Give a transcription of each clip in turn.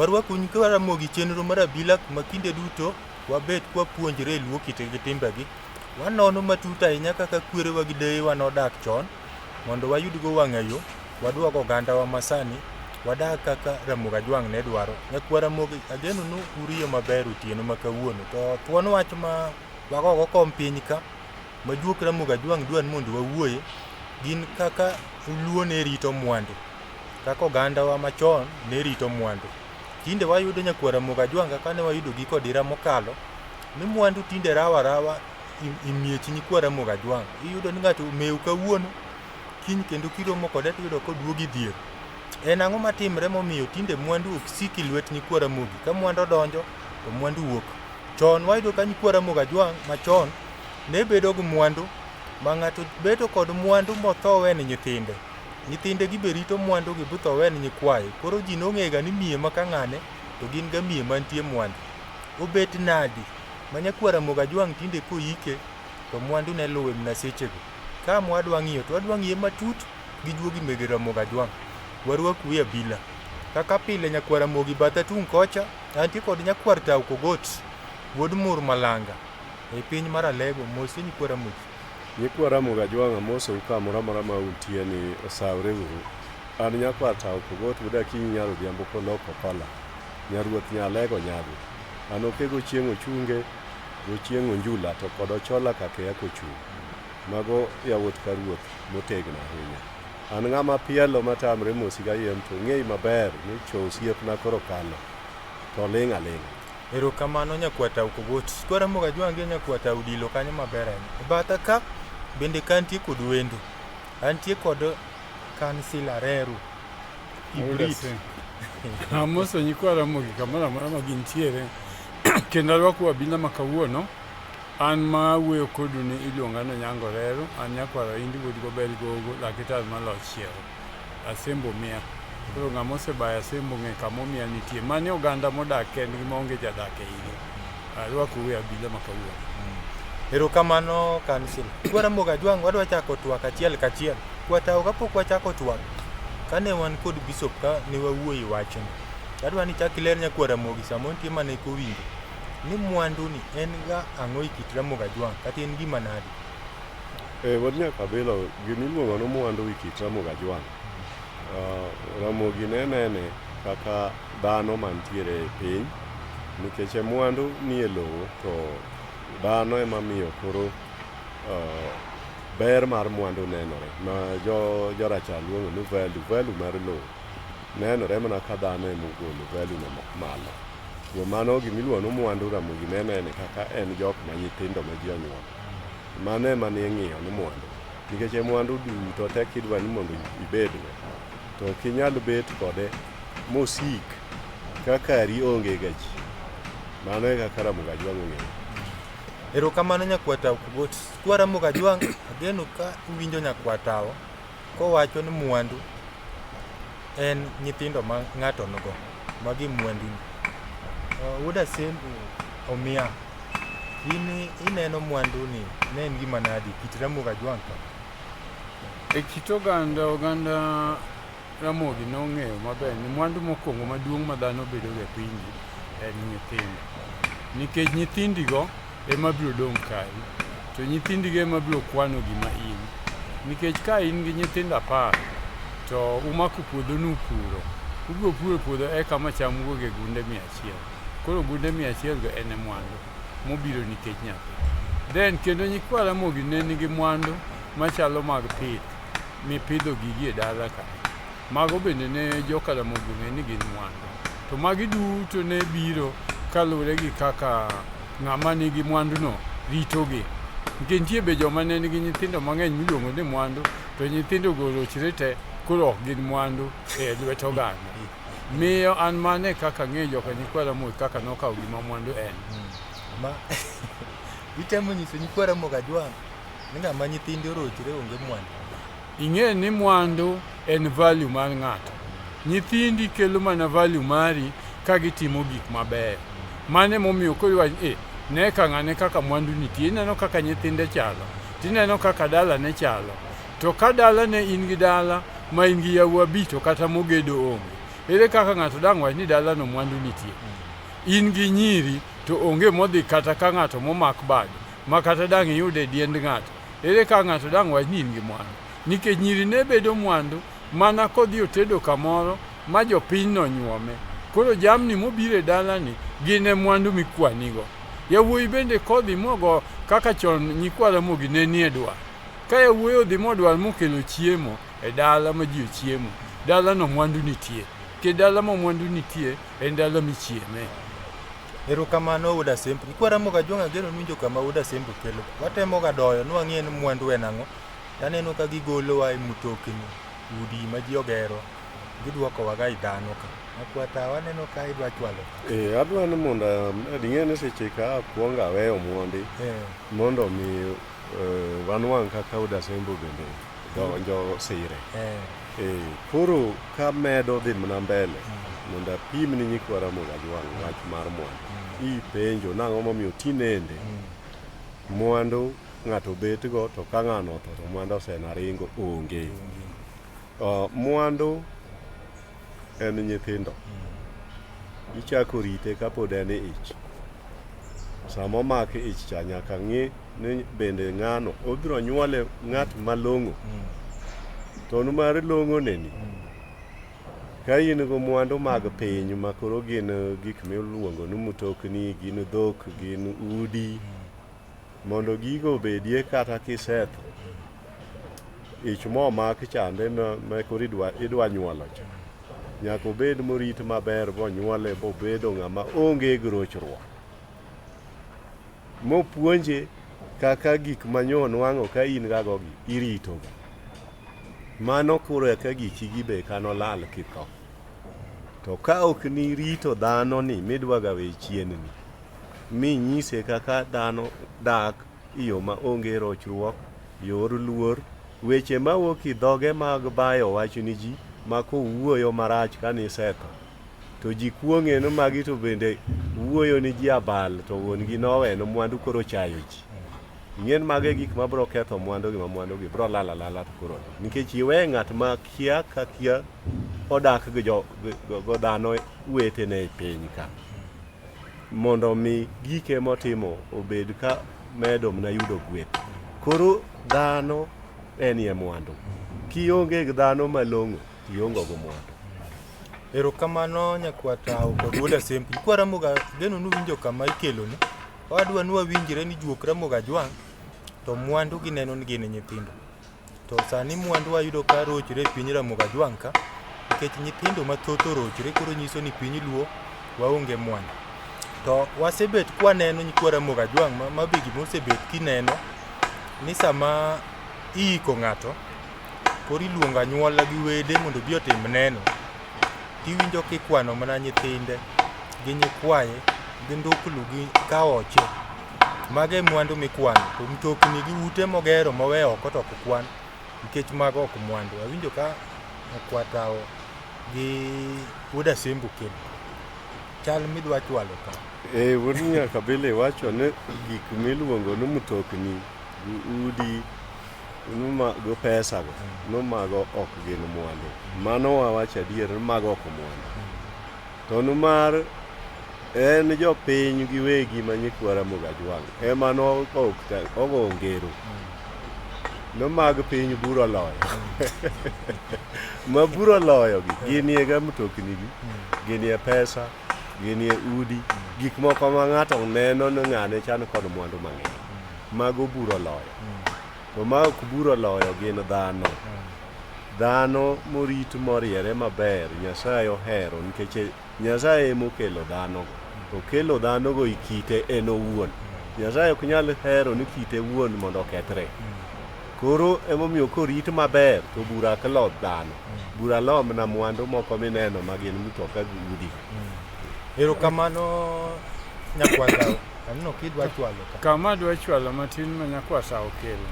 Warwaku nyikwa Ramogi chenro mar abila kuma kinde duto wabet kwapuonjre e luo kitgi gi timbegi. Wanono matut ahinya kaka kwerewa gi deyewa nodak chon mondo wayudgo wang'ayo, waduog ogandawa masani, wadag kaka Ramogi Ajwang' ne dwaro. Nyakwar Ramogi ageno ni uriyo maber otieno ma kawuono. To thuon wach ma wagogo kom piny ka ma juok Ramogi Ajwang' dwa ni mondo wawuoye gin kaka Luo ne rito mwandu. Kaka ogandawa machon ne rito mwandu. Tinde wayudo nyakwar Ramogi Ajwang' kaka ne wayudo gi kodira mokalo ni mwandu tinde rawo arawa i miech nyikwa Ramogi Ajwang'. Iyudo ni ng'ato omew kawuono, kiny kendo kiromo kode tiyudo koduogo e dhier. En ang'o matimre momiyo tinde mwandu ok sik e lwet nyikwa Ramogi? Ka mwandu odonjo to mwandu wuok. Chon wayudo ka nyikwa Ramogi Ajwang' machon ne bedo gi mwandu ma ng'ato bedo kod mwandu motho owe ni nyithinde. Nyithinde gi be rito mwandu gi butho owe ni nyikwaye. Koro ji nong'ega ni miye ma ka ng'ane to gin ga miye mantie mwandu. Obet nadi ma nyakwar Ramogi Ajwang' tinde koyike to mwandu ne luwe mna sechego. Ka mwadwa ng'iyo to wadwa ng'iye matut gi juogi mege Ramogi Ajwang'. Warwaku e abila. Kaka pile nyakwar Ramogi batha tung' kocha antie kod nyakwar Tau Kogot wuod Mur Malanga e piny mar Alego mose nyikwa Ramogi. Nyikwa Ramogi Ajwang' amosou kamoro amora ma untie ni osawre uru. An nyakwar Tau Kogot wuod Akinyi nyar Odhiambo Koloko Kola. Nyaruoth Nyalego Nyago. An okego chieng' Ochunge, gochieng' Onjula to kod Ochola Kakeya Kochung'. Mago yawuot ka ruoth motegno ahinya. An ng'ama pielo matamre mosi gayiem to ung'eyi maber ni cho osiepna koro kalo. To ling' aling'a. Erokamano nyakwar Tau Kogot. Kwa Ramogi Ajwang' gi nyakwar Tau Dilo kanyo maber ahinya. E batha ka bende ka antie kod wendo. Antie kod Kansila Reru. Ibrit. Amoso nyikwa Ramogi kamoro amora ma gintiere kendo arwako abila ma kawuono. An ma wuoyo kodu ni iluonga ni Onyango Reru, an nyakwar Oindi wuod Gobel Gogo, laktar maloch chiero. Asembo miya. Koro ng'ama osebayo Asembo ng'e kama omiya nitie. Mani oganda modak kendgi maonge jadak e igi. Arwakou e abila ma kawuono. Erokamano kansila. Kwa Ramogi Ajwang' wadwa chako twak achiel kachiel. Kwatawo kapok wachako twak, kane wan kod bishop ka ne wawuoyo e wachni. Adwa ni ichak iler nyakwar Ramogi sama nitie mana eko winjo ni mwandu ni en ga ang'o e kit Ramogi Ajwang' kata en gima nadi? Eh, wuod Nyakabilo, gima iluongo ni mwandu e kit Ramogi Ajwang'. Ramogi ne nene kaka dhano mantiere e piny nikech e mwandu nie lowo to dhano ema miyo koro ber mar mwandu nenore ma jo jorachar luongo ni value, value mar lowo nenore mana ka dhano ema ogolo value no malo. Kuom mano gima iluongo ni mwandu Ramogi ne nene kaka en jok ma nyithindo ma ji onyuolo. Mano ema ne ing'iyo ni mwandu nikech e mwandu duto te kidwa ni mondo ibedgo to ok inyal bet kode mosik ka kari onge ga ji. Mano e kaka Ramogi Ajwang' ong'eyo. Erokamano nyakwar Tau Kogot. Kwa Ramogi Ajwang' ageno ka uwinjo nyakwar Tau kowacho ni mwandu en nyithindo ma ng'ato nigo. Magi mwandu. Wuod Asembo omiya in ineno mwandu ni ne en gima nadi kit Ramogi Ajwang' ka? E kit oganda, oganda Ramogi nong'eyo maber ni mwandu mokwongo maduong' ma dhano bedogo e pinyni en nyithindo. Nikech nyithindigo ema biro dong' kari, to nyithindigo ema biro kwano gima in. Nikech ka in gi nyithindo apar, to umako puodho nupuro, ubiro puro puodho eka ma cham wuog e gunde 100. Koro gunde 100 go en e mwandu mobiro nikech nyathi. Then kendo nyikwa Ramogi ne nigi mwandu machalo mag pith mipidho gigi e dala ka. Mago bende ne joka Ramogi ong'e ni gin mwandu. To magi duto ne biro kaluwore gi kaka ng'ama nigi mwanduno ritogi. Nikech nitie be joma ne nigi nyithindo mang'eny miluongo ni mwandu, to nyithindogo orochre te, koro ok gin mwandu e lwet oganda. Miyo an mano e kaka ang'eyo joka nyikwa Ramogi kaka nokawo gima mwandu en. Ma itemo nyiso nyikwa Ramogi Ajwang' ni ng'ama nyithinde orochre onge mwandu. Ing'e ni mwandu en value mar ng'ato. Nyithindi kelo mana value mari ka gitimo gik mabeyo. Mano emomiyo koro iwacho eh, ne ka ng'ane kaka mwandu nitie, ineno kaka nyithinde chalo, tineno kaka dalane chalo. To ka dalane in gi dala ma in gi yawuowi abich to kata mogedo onge. Ere kaka ng'ato dang' wach ni dalano mwandu nitie? In gi nyiri to onge modhi kata ka ng'ato momak bade ma kata dang' iyud e diend ng'ato. Ere kaka ng'ato dang' wach ni in gi mwandu? Nikech nyiri ne bedo mwandu mana kodhi otedo kamoro ma jopinyno nyuome. Koro jamni mobiro e dalani gin e mwandu mikwanigo. Yawuoyi bende kodhi mogo kaka chon nyikwa Ramogi ne nie dwar. Ka yawuoyi odhi modwar mokelo chiemo e dala ma ji ochiemo, dalano mwandu nitie. Nikech dala ma mwandu nitie en dala michieme. Erokamano wuod Asembo. Nyikwa Ramogi Ajwang' ageno ni winjo kama wuod Asembo kelo. Watemoga doyo ni wang'e ni mwandu en ang'o. Taneno ka gigolowa e mtokni, udi ma ji ogero, gidwokowaga i dhano ka. Makwata waneno ka idwa chwalo ka. Eh, adwa ni mondo amed ing'e ni seche ka akwongo aweyo mondi mondo mi wanwang' kaka Wuod Asembo bende donjo sire. Koro kamedo dhi mana mbele mondo apim ni nyikwa Ramogi Ajwang' wach mar mwandu. Ipenjo nang'o momiyo tinende mwandu ng'ato betgo to ka ng'ano otho to mwandu osena ringo onge. Mwandu en nyithindo. Ichako rite kapod en e ich. Sama omak ich cha nyaka ng'i ni bende ng'ano obiro nyuole ng'at malong'o. To mar long'o neni, ka in gi mwandu mag piny ma koro gin gik miluongo ni mtokni, gin dhok, gin udi, mondo gigo obedie kata kisetho, ich momak chande ma koro idwa nyuolo cha, nyaka obed morit maber bonyuole bobedo ng'ama onge gi rochruok. Mopuonje kaka gik manyo nwang'o ka in gago gi iritoga. Mano koro eka giki gi be kanolal kitho. To ka ok nirito dhano ni midwaga we chien ni, minyise kaka dhano dak e yo ma onge rochruok, yor luor, weche mawuok e dhoge mag bayo wach ni ji ma kowuoyo marach ka nisetho, to ji kuong'e ni magi to bende wuoyo ni ji abal to wuon gi noweno mwandu koro chayo ji. Ing'e ni mago e gik ma biro ketho mwandu gi ma mwandu gi biro lal alala to koro nikech iwe ng'at ma kia ka kia odak gi jo gi dhano wetene e piny ka mondo mi gike motimo obed ka medo mana yudo gweth. Koro dhano enie mwandu. Kionge gi dhano malong'o, tionge gi mwandu. Erokamano nyakwata kod wuod Asembo. Nyikwa Ramogi ageno ni uwinjo kama ikeloni. Wadwa ni wawinjre ni juok Ramogi Ajwang' to mwandu gineno ni gin nyithindo. To sani mwandu wayudo ka rochre e piny Ramogi Ajwang' ka nikech nyithindo mathoth orochre koro nyiso ni piny Luo waonge mwandu. To wasebet kwaneno nyikwa Ramogi Ajwang' ma be gima osebet kineno ni sama iiko ng'ato koro iluongo anyuola gi wede mondo obi otim neno. Tiwinjo kikwano mana nyithinde gi nyikwaye gi nduklu gi kaoche. Mago e mwandu mikwano. To mtokni gi ute mogero moweyo oko to ok kwan nikech mago ok mwandu. Awinjo ka Nyakwatao gi Wuod Asembo kelo chal midwa chwalo ka. Eh, wuod Nyakabili wacho ni gik miluongo ni mtokni gi udi gi pesa go no mago ok gin mwandu. Mano wawacho adier ni mago ok mwandu. To nimar en jopiny giwegi ma nyikwa Ramogi Ajwang' ema nogo ngero no mag piny bura oloyo. Ma bura oloyo gi ginie ga mtokni gi, ginie pesa, ginie udi, gik moko ma ng'ato neno ni ng'ane chan kod mwandu mang'eny. Mago bura oloyo. To ma ok bura oloyo gin dhano. Dhano morit moriere maber Nyasaye ohero nikech Nyasaye emokelo dhano go. Okelo dhano go e kite en owuon. Nyasaye ok nyal hero ni kite wuon mondo okethre. Koro emomiyo korit maber to bura ok lo dhano. Bura lo mana mwandu moko mineno ma gin mtoka gi udi. Erokamano Nyakwatao. Aneno kidwa chwalo ka. Kama adwa chwalo matin ma Nyakwasa okelo.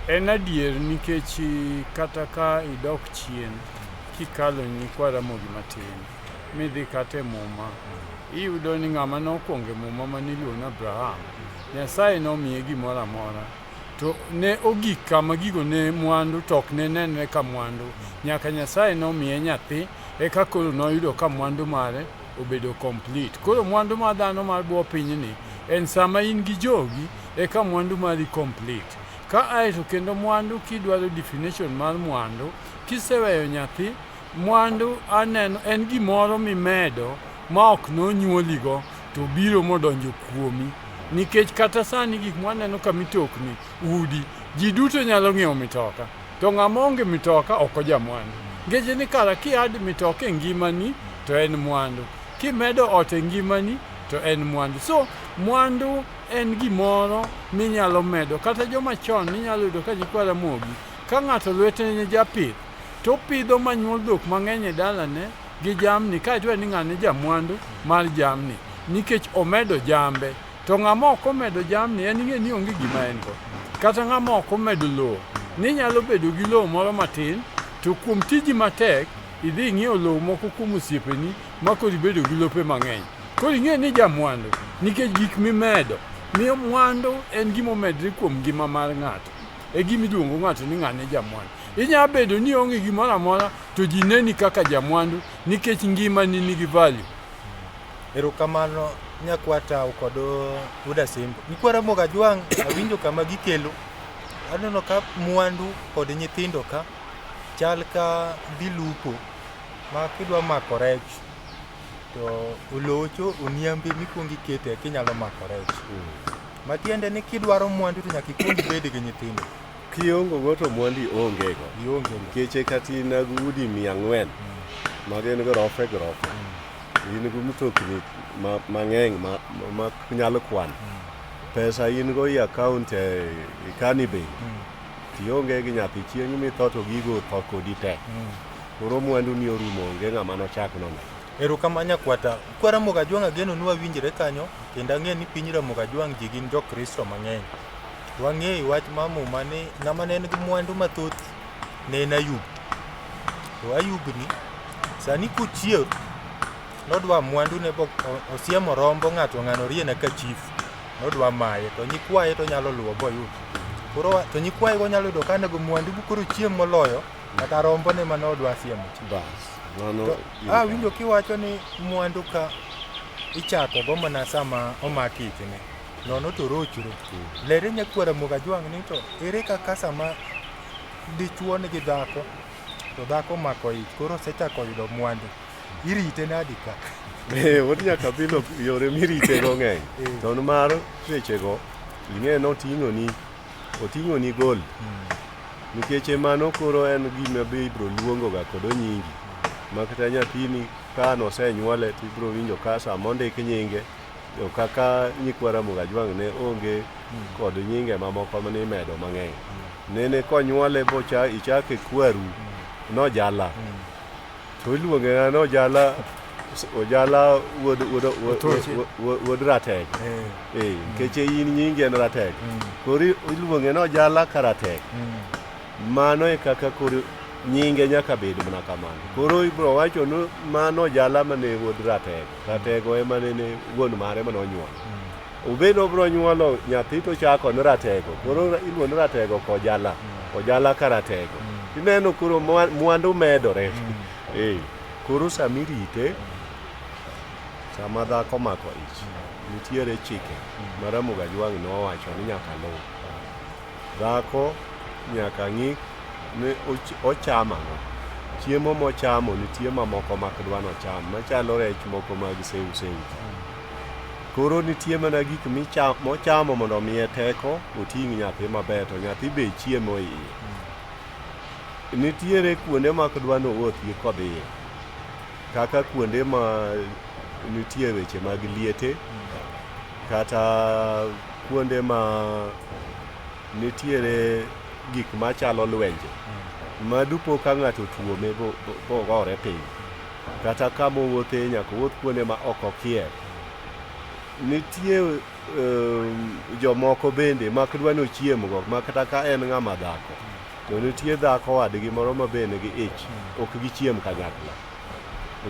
En adier nikech kata ka idok chien kikalo nyikwa Ramogi matin midhi kata e Muma, iyudo ni ng'ama nokwongo e Muma mane iluongo ni Abraham, Nyasaye nomiye gimoro amora. To ne ogik kama gigo ne mwandu to ok ne nenre ka mwandu. Nyaka Nyasaye nomiye nyathi Eka koro noyudo ka mwandu mare obedo complete. Koro mwandu mar dhano mar bwo pinyni en sama in gi jogi eka mwandu mari complete. Ka ae to kendo mwandu kidwaro definition mar mwandu, kiseweyo nyathi, mwandu aneno en gimoro mimedo ma ok nonyuoligo to biro modonjo kuomi. Nikech kata sani gik mwaneno ka mitokni, udi, ji duto nyalo ng'iewo mitoka. To ng'ama onge mitoka ok ojamwandu. Nikech ni kara ki add mitoka e ngimani to en mwandu. Kimedo ot e ngimani to en mwandu. So mwandu en gimoro minyalo medo. Kata joma chon ninyalo yudo ka nyikwa Ramogi, ka ng'ato lwete ne japith, to opidho manyuol dhok mang'eny e dalane gi jamni kaeto ni ng'ane jamwandu mar jamni nikech omedo jambe. To ng'ama ok omedo jamni en ing'e ni onge gima en go. Kata ng'ama ok omedo lowo, ninyalo bedo gi lowo moro matin to kuom tiji matek idhi ing'iewo lowo moko kuom osiepeni ma koro ibedo gi lope mang'eny. Koro ing'e ni jamwandu nikech gik mimedo miyo mwandu en gima omedre kuom ngima mar ng'ato. E gima iluongo ng'ato ni ng'ane jamwandu. Inya bedo ni ionge gimoro amora to ji neni kaka jamwandu nikech ngimani nigi value. Erokamano nyakwata kod wuod Asembo. Nyikwa Ramogi Ajwang' awinjo kama gikelo. Aneno ka mwandu kod nyithindo ka chal ka dhi lupo ma kidwa mako rech to olocho oniambe mikwongo ikete kinyalo mako rech. Matiende ni kidwaro mwandu to nyaka ikwong ibed gi nyithindo. Kiongo go to mwandu ionge go. Ionge go. Nikech kata in gi udi 400 ma gin gorofe gorofe. In gi mtokni mang'eny ma nyalo kwano. Pesa in go e account e ikani bengi. Tionge gi nyathi chieng' mitho to gigo tho kodi te. Koro mwandu ni orumo onge ng'ama nochak none. Erokamano nyakwata. Kwa Ramogi Ajwang' ageno ni wawinjre kanyo kendo ang'e ni piny Ramogi Ajwang' ji gin jokristo mang'eny. Wang'eyo wach ma muma ni ng'ama ne nigi mwandu mathoth ne en Ayub. To Ayub ni sani kochier nodwa mwandu ne bo osiemo rombo ng'ato ng'ano riena ka chief nodwa maye to nyikwaye to nyalo luwo boyud. Koro to nyikwaye go nyalo yudo ka nego mwandu bu koro chiem moloyo kata rombo ne mane odwa siemo cha. Bas. Mano To awinjo kiwacho ni mwandu ka ichako go mana sama omak ichne nono to rochre. Lere nyakwar Ramogi Ajwang' ni to ere kaka sama dichuo nigi dhako to dhako omako ich koro osechako yudo mwandu irite nadi ka? Wuod Nyakabilo yore miritego ng'eny. To mar sechego ing'e noting'oni oting'oni gol. Nikech mano koro en gima be ibiro luongoga kod onyingi. Ma kata nyathini ka nosenyuole to ibiro winjo ka sama ondik nyinge to kaka nyikwa Ramogi Ajwang' ne onge kod nyinge mamoko mane imedo mang'eny. Nene konyuole bocha ichake kwaru nojala. To iluonge na Ojala Ojala wuod wuod wuod wuod Ratego. Eh, nikech in nyingi en Ratego. Koro iluonge ni Ojala ka Ratego. Mano e kaka koro nyinge nyaka bed mana kamano. Koro ibiro wacho ni mano Ojala mane wuod Ratego. Ratego ema nene wuon mare mane onyuolo. Obed obiro nyuolo nyathi to chako ni Ratego. Koro iluongo ni Ratego kojala. Ojala ka Ratego. Ineno koro mwandu medore. Eh, koro sama irite, sama dhako omako ich, nitiere chike ma Ramogi Ajwang' nowacho ni nyaka luw. Dhako nyaka ng'i ni ochamo ang'o. Chiemo mochamo nitie mamoko mak dwa nocham machalo rech moko mag seu seu. Koro nitie mana gik mochamo mondo omiye teko oting' nyathi maber to nyathi be chiemo e iye. Nitiere kuonde mak dwa nowuothie kodhiye kaka kuonde ma nitie weche mag liete kata kuonde ma nitiere gik machalo lwenje ma dupo ka ng'ato otuome bogore piny kata kama owuothe nyaka owuoth kuonde ma ok okier. Nitie jomoko bende mak dwa ni ochiemgo ma kata ka en ng'ama dhako to nitie dhako wadgi moro ma be nigi ich ok gichiem kanyakla.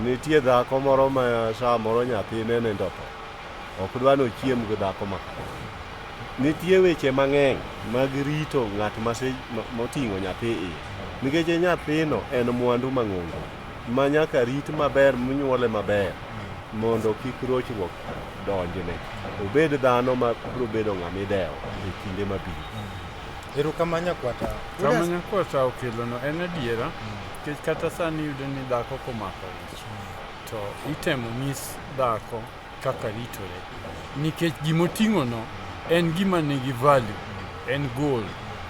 Nitie dhako moro ma samoro nyathine nindo otho ok dwa ni ochiem gi dhako ma kamano. Nitie weche mang'eny mag rito ng'at moting'o nyathi iye nikech nyathino en mwandu mang'ongo. ma nyaka rit maber monyuole maber mondo kik rochruok donjne. Obed dhano ma biro bedo ng'ama idewo e kinde mabiro. Erokamano Nyakwata. Kama Nyakwata okelono en adiera, nikech kata sani iyudo ni dhako komako ich to itemo nyis dhako kaka ritore nikech gimoting'ono en gima nigi value, en gold.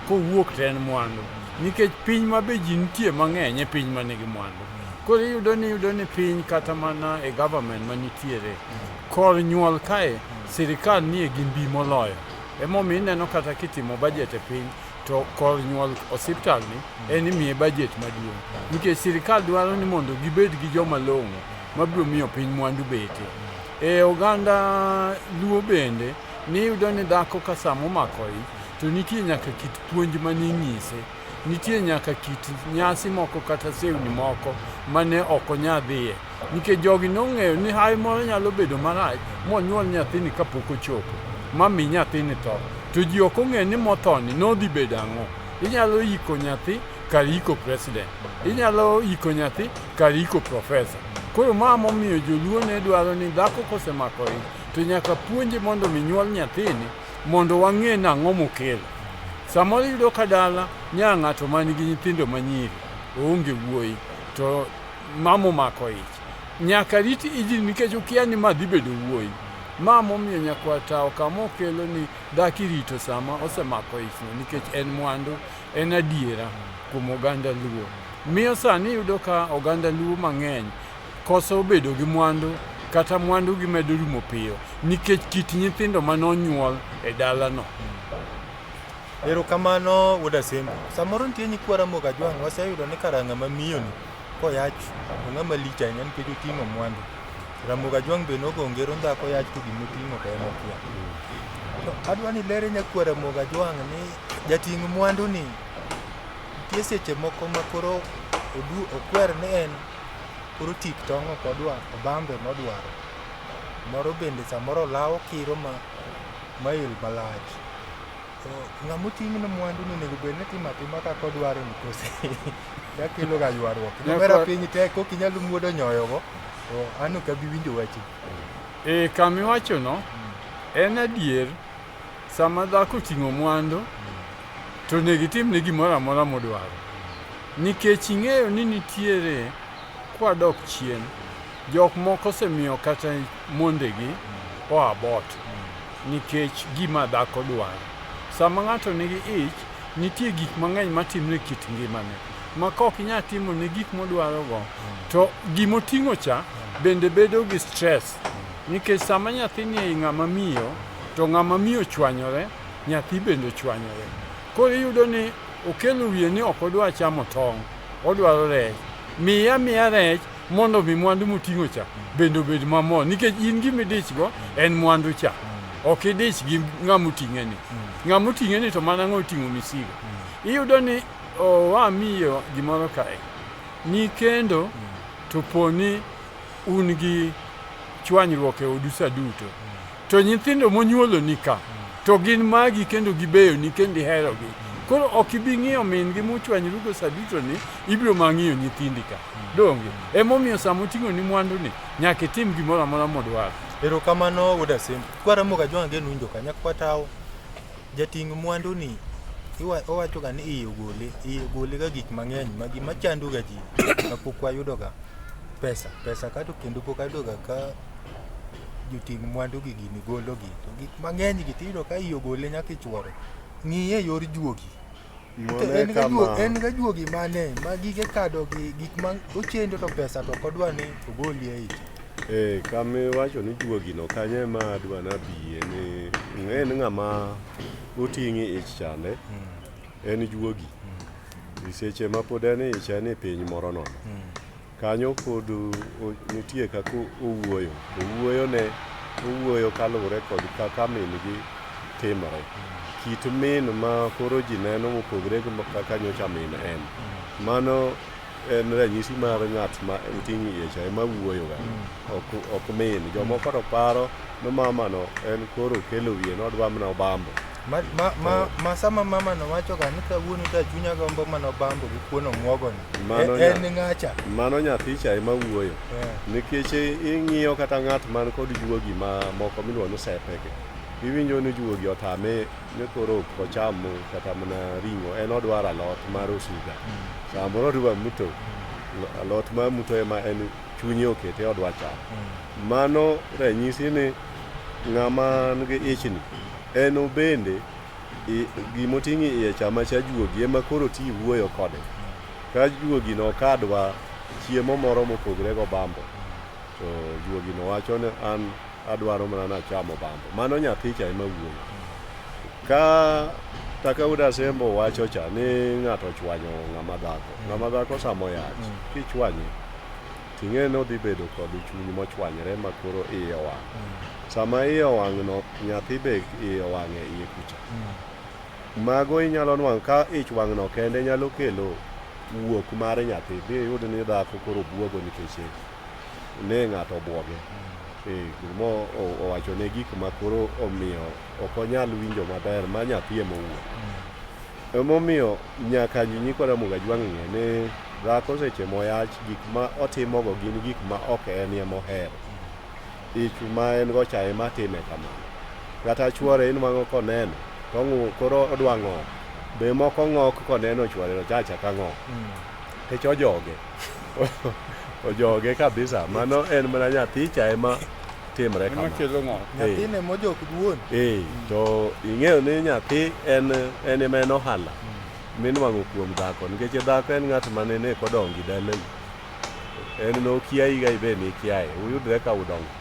Kowuok to en mwandu nikech piny ma be ji nitie mang'eny e piny ma nigi mwandu. Koro iyudo ni piny kata mana e government manitiere kor nyuol kae sirikal nie gi mbi moloyo. Emomiyo ineno kata kitimo budget e piny to kor nyuol osiptal ni en imiye budget maduong' nikech sirikal dwaro ni mondo gibed gi joma long'o mabiro miyo piny mwandu bete. E oganda Luo bende niyudo ni dhako ka sama omako ich to nitie nyaka kit puonj maning'ise. Nitie nyaka kit nyasi moko kata sewni moko mane ok onya dhiye nikech jogi nong'eyo ni hawi moro nyalo bedo marach monyuol nyathini kapok ochopo ma mi nyathini tho. To ji ok ong'eyo ni mothoni nodhi bedo ang'o. Inyalo iko nyathi kar iko president. Inyalo iko nyathi kar iko professor. Koro ma momiyo joluo ne dwaro ni dhako kosemako ich to nyaka puonje mondo mi nyuol nyathini mondo wang'e nang'o mokelo. Samoro iyudo ka dala nya ng'ato man gi nyithindo manyiri oonge wuoyi to mama omako ich. Nyaka rit ijni nikech okia ni ma dhi bedo wuoyi. Ma momiyo Nyakwar kama okelo ni dhako irito sama osemako ichno nikech en mwandu, en adiera kuom oganda Luo. Miyo sani iyudo ka oganda Luo mang'eny koso bedo gi mwandu kata mwandu gi medo rumo piyo nikech kit nyithindo manonyuol e dalano. Erokamano wuod Asembo. Samoro nitie nyikwa Ramogi Ajwang' waseyudo ni kara ng'ama miyo ni koyach to ng'ama lich ahinya nikech oting'o mwandu. Ramogi Ajwang' be nogo ngero dhako yach to gimoting'o to en okia. To adwa ni ilere nyakwa Ramogi Ajwang' ni jating' mwandu ni nitie seche moko ma koro okwer ni en koro tik tong' ok odwar, obambe modwaro. Moro bende samoro olawo kiro ma mail malach. To ng'ama oting'ne mwandu ni onego bed ni timo atima kaka odwaro ni kose dakelo ga ywaruok. Omera piny tek ok inyal muodo nyoyogo to an ok abi winjo wachni. E kamiwachono en adier sama dhako oting'o mwandu to onego itimne gimoro amora modwaro. Nikech ing'eyo ni nitiere kwadok chien, jok moko osemiyo kata mondegi o abort nikech gima dhako dwaro. Sama ng'ato nigi ich, nitie gik mang'eny matimre e kit ngimane ma kok inyal timone gik modwarogo to gimoting'o cha bende bedo gi stress nikech sama nyathi ni ei ng'ama miyo to ng'ama miyo chwanyore, nyathi bende ochwanyore. Koro iyudo ni okelo wiye ni ok odwa chamo tong', odwaro rech. Miye amiya rech mondo mi mwandu moting'o cha bende obed mamor nikech in gima idich go en mwandu cha. Ok idich gi ng'ama oting'e ni. Ng'ama oting'e ni to mana ng'ama oting'o misigo. Iyudo ni owa miyo gimoro kae. Ni kendo to po ni un gi chwanyruok e odu sa duto. To nyithindo monyuolo ni ka to gin magi kendo gibeyoni kendo iherogi. Koro ok ibi ng'iyo min gi muchwanyrugo sa duto ni, ibiro mana ng'iyo nyithindi ka. Donge? Emomiyo sama oting'o ni mwandu ni, nyaka itim gimoro amora modwaro. Erokamano wuod Asembo. Kwa Ramogi Ajwang' ageno winjo ka. Nyakwar jating' mwandu ni owacho ga ni iye ogole, iye ogole ga gik mang'eny ma gima chando ga ji ma pok wayudo ga pesa. Pesa ka to kendo pok ayudo ga ka joting' mwandu gi gini golo gi. To gik mang'eny gi tiyudo ka iye ogole nyaka ichuore. Ng'iye e yor juogi. To Ng'one en ga kama. En ga juogi mane ma gige kado gi gik ma ochendo to pesa to ok odwa ni ogolie e ich. Eh, kama iwacho ni juogino kanyo ema adwa nabiye ni ing'e ni ng'ama oting'i ich chande en juogi. Seche ma pod en e ich en e piny moro nono. Kanyo pod nitie kaka owuoyo. Owuoyo ne owuoyo kaluwore kod kaka min gi timore. Kit min ma koro ji neno mopogre gi kaka nyocha min en. Mano en ranyisi mar ng'at ma oting'o iye cha ema wuoyo ga. Ok min. Jomoko to paro ni mama no en koro okelo wiye nodwa mana obambo. Ma, ma, ma, ma sama mama no wacho ga ni kawuono to chunya gombo mana bambo gi kuon omuogo ni. Mano En ng'acha. Mano nyathi cha ema wuoyo. Eh. Nikech ing'iyo kata ng'at man kod juogi ma moko miluongo ni sepege. Iwinjo ni juogi otame ni koro ok ocham kata mana ring'o, en odwaro alot mar osuga. Samoro odwa muto, alot mar muto ema en chunye okete odwa chamo. Mano ranyisi ni ng'ama nigi ichni en bende gimoting'o iye cha macha juogi ema koro ti wuoyo kode. Ka juogi no kadwa chiemo moro mopogre gobambo, to juogi no wacho ni an adwaro mana nacham obambo. Mano nyathi cha ema wuoyo. Ka kaka Wuod Asembo wacho cha ni ng'ato ochwanyo ng'ama dhako. Ng'ama dhako sama oyach, kichwanye ting'e ni odhi bedo kod chuny mochwanyre ma koro iye owang'. Sama iye owang' no, nyathi be iye owang' e iye kucha. Mago inyalo nwang'o ka ich wang' no kende nyalo kelo wuok mar nyathi. Bi iyud ni dhako koro buogo nikech ne ng'ato obuoge. Mo owachone gik ma koro omiyo ok onyal winjo maber ma nyathi ema owuok. Emomiyo nyaka nyikwa Ramogi Ajwang' ng'e ni dhako seche moyach gik ma otimogo gin gik ma ok en ema ohero. Ich ma en go cha ema time kamano. Kata chuore inwang'o koneno to koro odwa ng'ok. Be moko ng'ok koneno chuore to cha achaka ng'ok. Nikech ojoge. Ojoge kabisa. Mano en mana nyathi cha ema timre Ema kamano. kelo ng'ok. Nyathine mojok wuon. To ing'eyo ni nyathi en ema en ohala minwang'o kuom dhako nikech dhako en ng'at mane ne kodongo dalau. En nokiayi ga ibe nikiaye, uyudre ka udongo.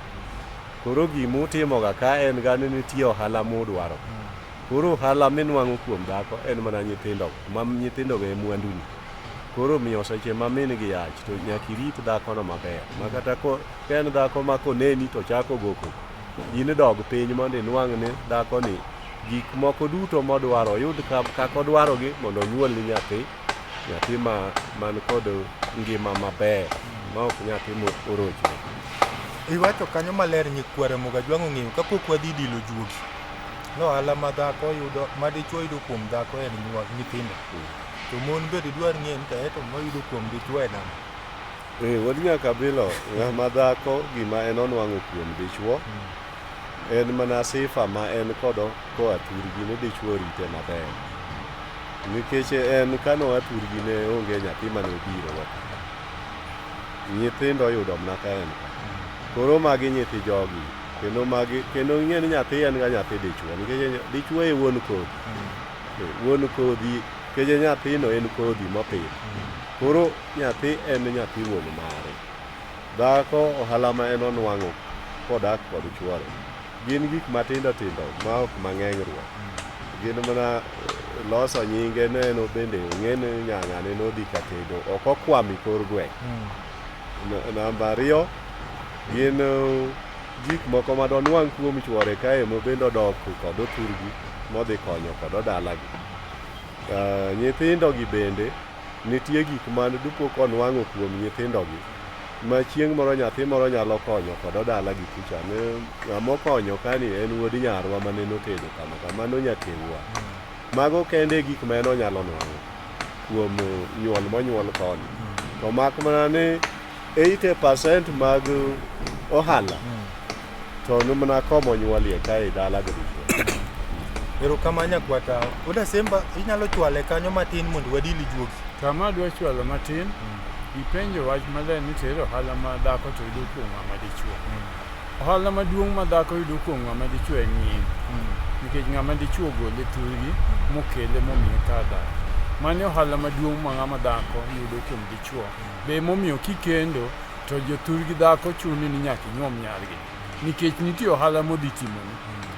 Koro gimutimoga ka en ga ni nitie ohala mudwaro. Koro ohala minwang'o kuom dhako en mana nyithindogo, ma nyithindogo e mwanduni. Koro miyo seche ma min gi yach to nyaka irit dhakono maber. Ma kata ka en dhako ma koneni to chako go koko, in dog piny mondo inwang' ni dhakoni gik moko duto modwaro oyud kaka odwarogi mondo onyuolni nyathi, nyathi ma man kod ngima maber ma ok nyathi morochre. Iwacho kanyo maler nyikwa Ramogi Ajwang' ong'eyo kapok wadhi dilo juogi. No ohala ma dhako yudo, ma dichuo yudo kuom dhako en nyuol nyithindo. To mon be didwar ng'eyo ni to eto moyudo kuom dichuo en ang'o? Wuod Nyakabilo, ng'ama dhako gima en onwang'o kuom dichuo en mana sifa ma en kodo koa thurgi ni dichuo orite maber. Nikech en kanoa thurgi ne onge nyathi mane obiro go. Nyithindo oyudo mana ka en ka. Koro magi nyithi jogi kendo magi kendo ing'e ni nyathi en ga nyathi dichuo nikech dichuo e wuon kodhi. Wuon kodhi nikech nyathino en kodhi mopidh. Koro nyathi en nyathi wuon mare. Dhako ohala ma en onwang'o kodak kod chuore gin gik matindo tindo ma ok mang'eny ruok. Gin mana loso nyinge ne en bende ong'e ni nyang'ane nodhi ka tedo ok okwamo e kor gweng'. Namba ariyo gin gik moko madonwang' kuom chuore kae mobende odok kod othurgi modhi konyo kod dalagi. Nyithindo gi bende nitie gik man dupo konwang'o kuom nyithindo gi ma chieng' moro nyathi moro nyalo konyo kod dalagi kucha ni ng'ama okonyo kani en wuod nyarwa mane notedo kama kama mano nyakewwa. Mago kende e gik ma en onyalo nwang'o kuom nyuol monyuol koni. To mak mana ni 80% mag ohala to ni mana komonyuolie kae e dala gi dichuo. Erokamano nyakwata. Wuod Asemba inyalo chwale kanyo matin mondo wadili juogi. Kama adwa chwalo matin, ipenjo wach maler ni to ere ohala ma dhako to yudo kuom ng'ama dichuo. Ohala maduong' ma dhako yudo kuom ng'ama dichuo en nying. Nikech ng'ama dichuo ogole thurgi mokele momiye kar dak. Mano e ohala maduong' ma ng'ama dhako yudo kuom dichuo. Be emomiyo kikendo to jothurgi dhako chuni ni nyaka inyuom nyargi. Nikech nitie ohala modhi timoni.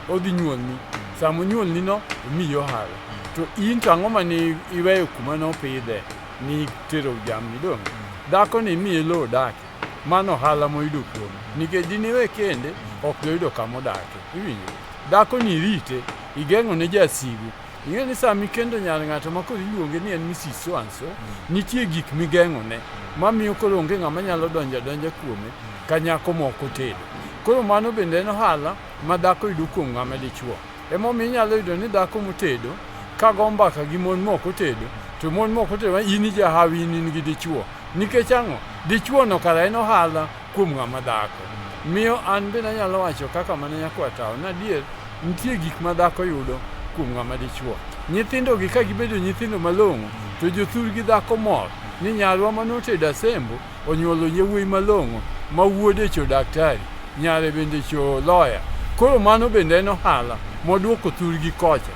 Odhi nyuolni. Sama onyuolni no, omiyi ohala. To in to ang'o mane iweyo kuma nopidhe ni tero jamni donge? Dhako ni imiye lowo odake. Mano ohala moyudo kuome. Nikech diniwe kende, ok doyudo kama odake. Iwinjo? Dhako ni irite, igeng'o ne jasigu. Ing'e ni sama ikendo nyar ng'ato ma koro iluonge ni en Mrs. So and so, nitie gik migeng'one mamiyo koro onge ng'ama nyalo donjo adonja kuome ka nyako moko tedo. Koro mano bende en ohala ma dhako yudo kuom ng'ama dichuo. Emomiyo inyalo yudo ni dhako motedo ka go mbaka gi mon mok otedo, to mon mok otedo in ijahawi in in gi dichuo. Nikech ang'o? Dichuo no kara en ohala kuom ng'ama dhako. Miyo an bende anyalo wacho kaka mana nyakwar tawo ni adier nitie gik ma dhako yudo kuom ng'ama dichuo. Nyithindo gi ka gibedo nyithindo malong'o to jothurgi dhako mor ni nyarwa manotedo asembo onyuolo yawuoyi malong'o ma wuode cho daktari, nyare bende cho lawyer. Koro mano bende en ohala moduoko thurgi kocha.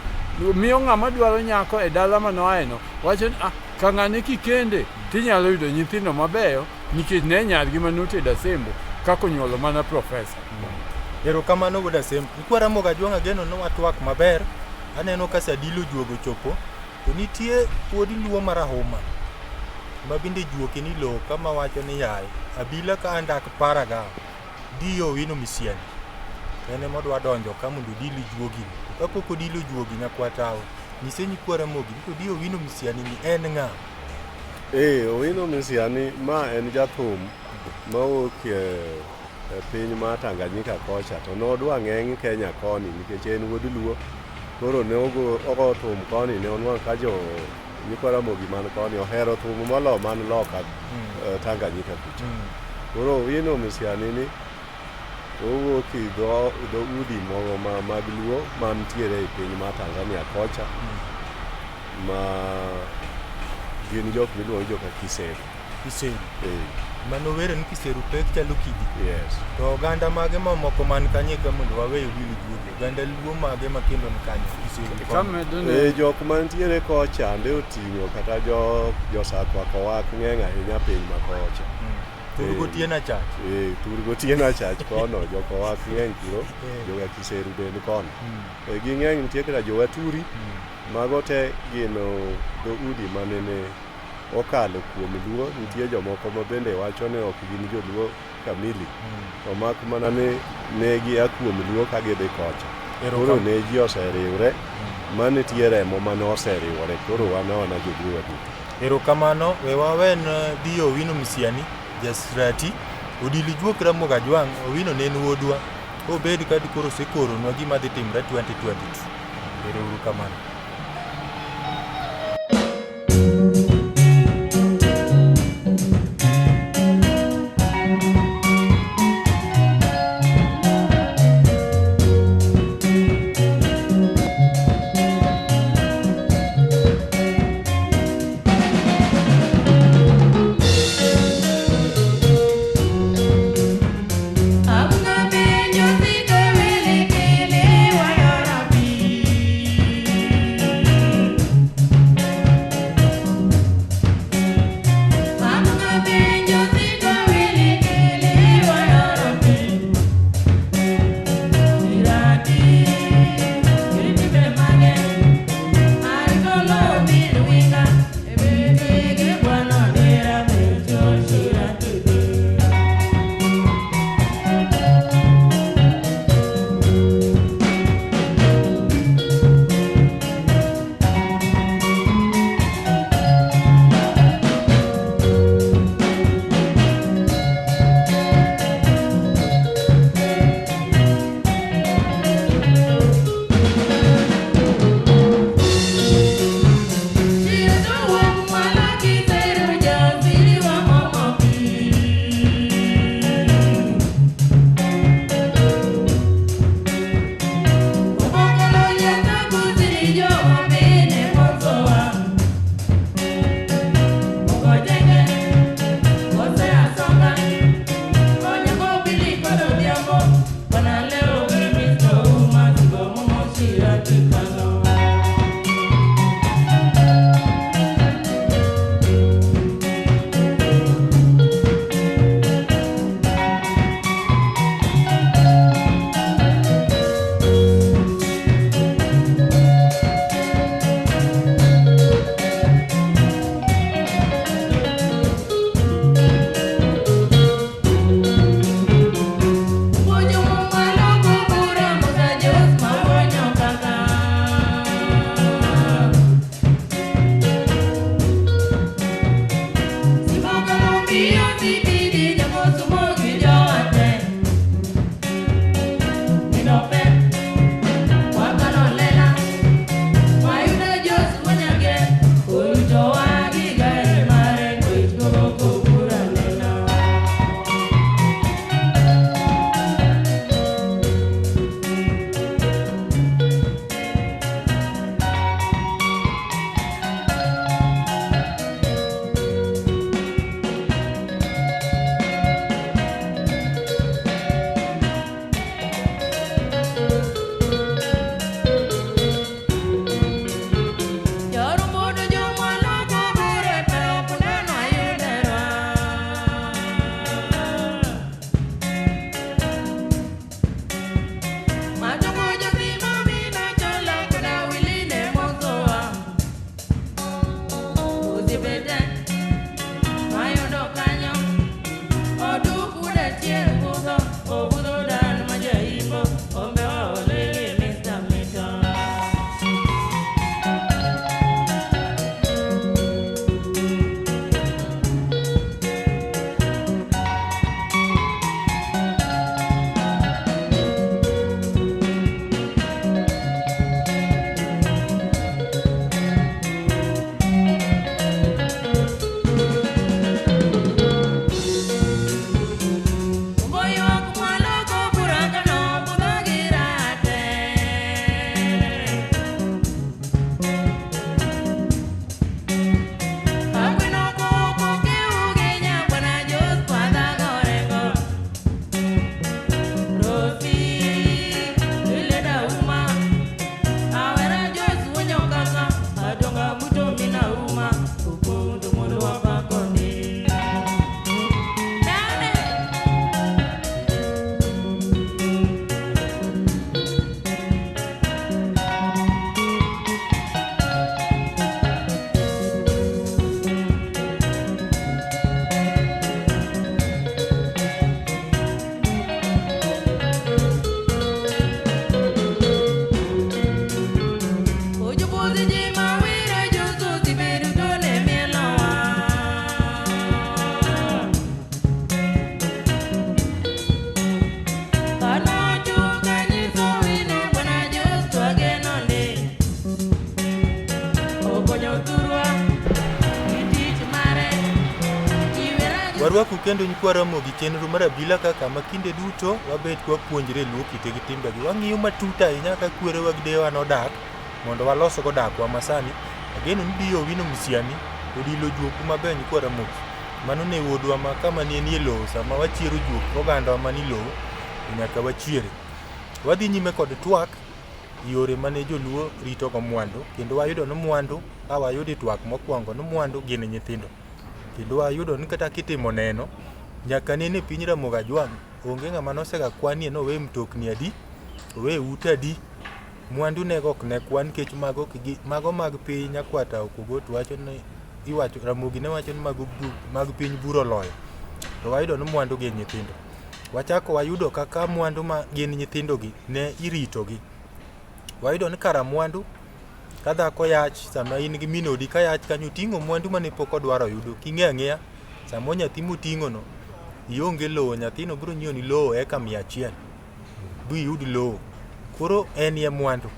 Miyo ng'ama dwaro nyako e dala manoaeno wacho ni ah, ka ng'ane kikende tinyalo yudo nyithindo mabeyo nikech ne nyargi manotedo asembo kaka onyuolo mana profesa. Erokamano wuod Asembo. Nyikwa Ramogi Ajwang' ageno ni watwak maber. Aneno ka Sadilo juogo chopo. To nitie wuod Luo marahuma ma bende juoke ni lowo kama wacho ni yaye abila ka andak paraga diyo Owino Misiani. To en ema odwa donjo ka mondo odil juogi. To kapok odilo juogi nyakwa tawo, nyise nyikwa Ramogi ni to Dio Owino Misiani ni en ng'a? Owino Misiani ma en jathum mawuok e piny ma Tanganyika kocha to nodwa ng'eng' Kenya koni nikech en wuod Luo. Koro ne ogo thum koni ne onwang'o ka jo nyikwa Ramogi man koni ohero thum molo man loka Tanganyika kucha. Koro Owino Misiani ni owuok e dhoudi moko mag Luo mantiere e piny ma Tanzania kocha ma gin jok miluongo ni joka Kiseru. Kiseru. Mano were ni Kiseru pek chalo kidi. Yes. To oganda mage mamoko man kanye ka mondo wawe odil juogi? Oganda Luo mage ma kendo ni kanyo? Kiseru. Jok mantiere kocha nde oting'o kata jo Sakwa Kowak ng'eny ahinya piny ma kocha. Tur gotieno achach. Tur gotieno achach kono, jo Kowak ng'eny kuro, joka Kiseru bende kono. Ging'eny nitie kata jo Waturi, mago te gin dhoudi manene okalo kuom Luo. Nitie jomoko ma bende wacho ni ok gin joluo kamili, to mak mana ni ne gia kuom Luo ka gidhi kocha. Koro ne ji oseriwre, manitie remo mane oseriwore, koro wan awana joluo waduto. Erokamano, we wawen Dio Owino Misiani, Jasrati, Odili Juok Ramogi Ajwang', Owino ne en wuodwa. Obed ka koro osekoronwa gima dhi timre 2022. Ero uru kamano. Amna benyo sito wele kele wayora bi. Okonyo thurwa gi tich mare. Warwaku kendo nyikwa Ramogi chenro mar abila kaka ma kinde duto wabet kwapuonjre luo kite gi timbegi. Wang'iyo matut ahinya kaka kwerewa gi deyewa nodak mondo walosgo dakwa masani. Ageno ni Diyo Owino Misiani odilo juoku maber nyikwa Ramogi. Mano ne wuodwa ma kama ne nie lowo sama wachiero juok ogandawa mani lowo to nyaka wachiere. Wadhi nyime kod twak yore mane joluo ritogo mwandu kendo wayudo ni mwandu ka wayudo e twak mokwongo ni mwandu gin nyithindo. Kendo wayudo ni kata kitimo neno nyaka nene piny Ramogi Ajwang' onge ng'ama nosega kwanie ni owe mtokni adi, owe ute adi, mwandu nego ok ne kwan nikech mago, mago mag piny Nyakwata Okogot wacho ni iwacho Ramogi ne wacho ni mago mag piny bura oloyo. To wayudo ni mwandu gin nyithindo. Wachako wayudo kaka mwandu ma gin nyithindogi ne iritogi. Wayudo ni kara mwandu ka dhako yach sama in gi min odi ka yach kanyo oting'o mwandu mane pok odwaro yudo king'eyo ang'eya samo nyathi moting'ono ionge lowo nyathino biro nyiewoni lowo eka 100 biyud lowo koro en ye mwandu.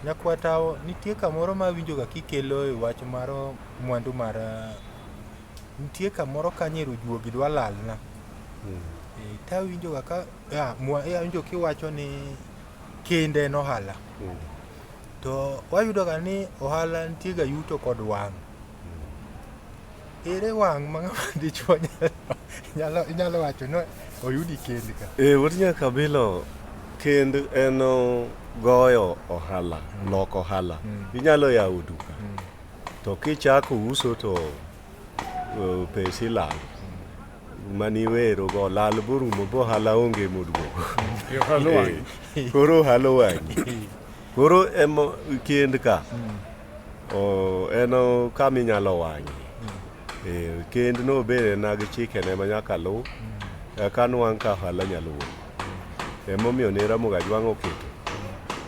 Nyakwatawo nitie kamoro ma awinjoga kikelo e wach mar mwandu mar nitie kamoro kanyo ero juogi dwa lalna. Tawinjoga ka awinjo kiwacho ni kend en ohala. To wayudoga ni ohala nitie ga yuto kod wang'. Ere wang' ma ng'ama dichuo nyalo wacho ni oyudi kend ka? Wuod Nyakabilo, kend en goyo ohala, loko ohala. Inyalo yawo duka, to kichako uso to pesi lal. Maniwero go lal borumo bo ohala onge moduogo. Ohala wang'i. Koro ohala wang'i. Koro emo kend ka en kama inyalo wang'e. Kend no bende nag chikene ma nyaka luw eka nwang' ka ohala nyalo wuok. Emomiyo ne Ramogi Ajwang' oketo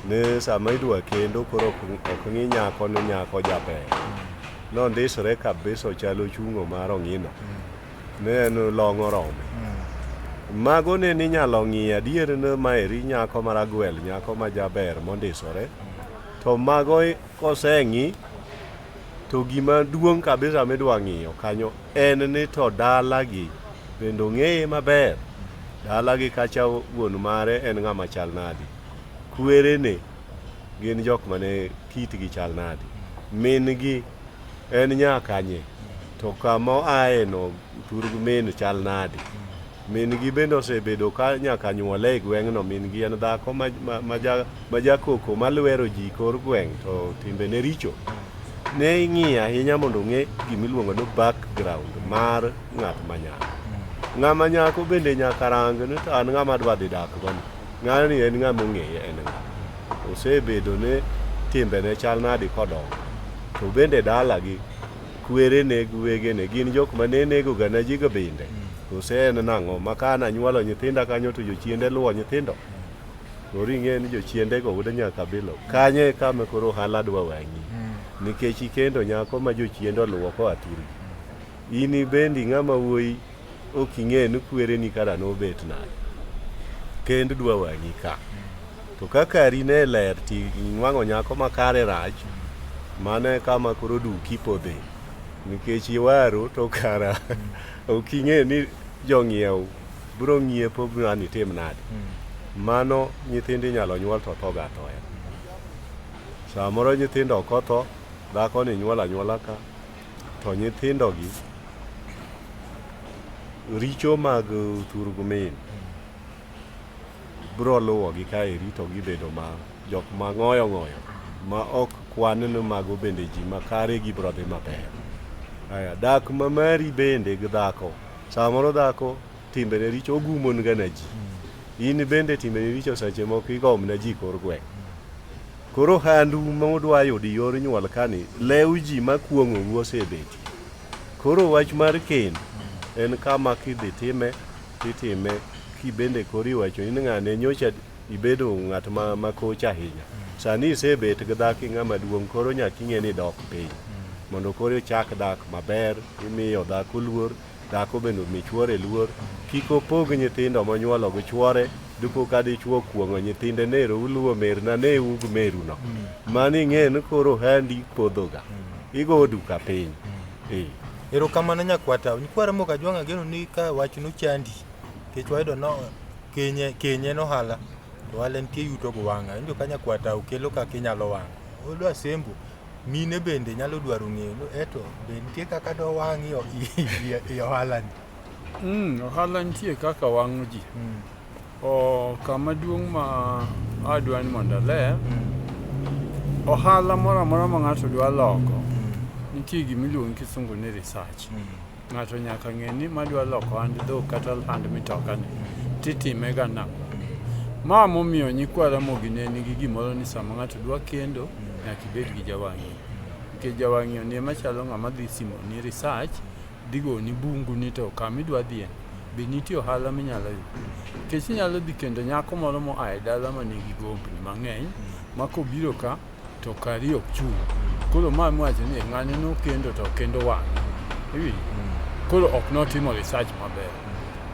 ni sama idwa kendo koro ok ng'i nyako ni nyako jaber. Nondisre kabisa ochalo chungo mar ong'ino. Ne en long' orome. Mago ne ninyalo ng'iyo adier ni maeri nyako maragwel, nyako ma jaber mondisore. To mago koseng'i to gima duong' kabisa midwa ng'iyo kanyo en ni to dalagi bende ong'eye maber. Dalagi kacha wuon mare en ng'ama chal nadi. Kwerene gin jok mane kitgi chal nadi. Min gi en nya kanye. To kama oaye no thurg min chal nadi. Min gi bende osebedo ka nyaka nyuole e gweng'no. Min gi en dhako ma jakoko malwero ji kor gweng' to timbene richo. Ne ing'iyo ahinya mondo ong'e gimiluongo ni background mar ng'at ma nyako. Ng'ama nyako bende nyaka rang ni to an ng'ama adwa dhi dak go ni. Ng'ani en ng'ama ong'eye en ng'a. Osebedo ni timbene chal nadi kodongo. To bende dalagi kwerene gi wegene gin jok mane nego ga na ji go bende. Kose en nang'o ma ka an anyuolo nyithinda kanyo to jochiende luwo nyithindo. Koro ing'e ni jochiende go wuod Nyakabilo. Kanyo e kama koro ohala dwa wang'i. Nikech ikendo nyako ma jochiende oluwo koa thurgi. In bende ng'ama wuoyi ok ing'e ni kwereni kara nobet nade. Kend dwa wang'i ka. To ka kari ne ler ti inwang'o nyako ma kare rach, mano e kama koro duki podhe. Nikech iwaro to kara ok ing'e ni jong'iew biro ng'iepo ma nitim nade. Mano nyithindo inyalo nyuol to tho ga athoya. Samoro nyithindo ok otho, dhako ni nyuol anyuola ka, to nyithindogi richo mag thurg min biro luwogi kaeri to gibedo ma jok ma ng'oyo ng'oyo ma ok kwan ni mago bende ji makare gibiro dhi maber. Aya, dak ma mari bende gi dhako, samoro dhako timbene richo ogumo ga na ji. In bende timbene richo seche moko igom na ji kor gweng'. Koro handu ma udwa yudo yor nyuol kani, lew ji makuong'ou osebetie. Koro wach mar kend en kama kidhi time titime kibende koro iwacho ni ng'ane nyocha ibedo ng'at ma koch ahinya. Sani isebet gi dhako ng'ama duong' koro nyaka ing'e ni dok piny. Mondo koro ichak dak maber, imiyo dhako luor, dhako bende omi chuore luor. Kik opog nyithindo monyuolo gi chuore, dipo ka dichuo kuong'o nyithinde nero uluwo merna ne ug meruno. Mano ing'e ni koro handi podhoga. Igo duka piny. Eh. Erokamano nyakwata. Nyikwa Ramogi Ajwang' ageno ni ka wach nochandi nikech wayudo no kenye kenye en ohala to ohala nitie yuto go wang'a. Awinjo ka nyakwata okelo kaka inyalo wang'o. Odwa sembo mine bende nyalo dwaro ng'eyo ni eto be nitie kaka dowang' i ohala ni. Ohala nitie kaka wang'o ji. O, kama duong' ma adwa ni mondo aler, ohala moro amora ma ng'ato dwa loko, nitie gima iluongo gi kisungu ni research. Ng'ato nyaka ng'e ni madwa loko ohand dhok kata ohand mitoka ni, titime ga nang'o. Ma momiyo nyikwa Ramogi ne nigi gimoro ni sama ng'ato dwa kendo, nyaka ibed gi jawang'yo. Nikech jawang'yo ni ema chalo ng'ama dhi simoni research, dhi goni bungu ni to kama idwa dhiye be nitie ohala minyalo yudo. Nikech inyalo dhi kendo nyako moro moa e dala ma nigi gombni mang'eny ma kobiro ka to kari ok chung'. Koro ma miwacho ni ng'ani nokendo to kendo wang'e. Iwinjo? Koro ok notimo research maber.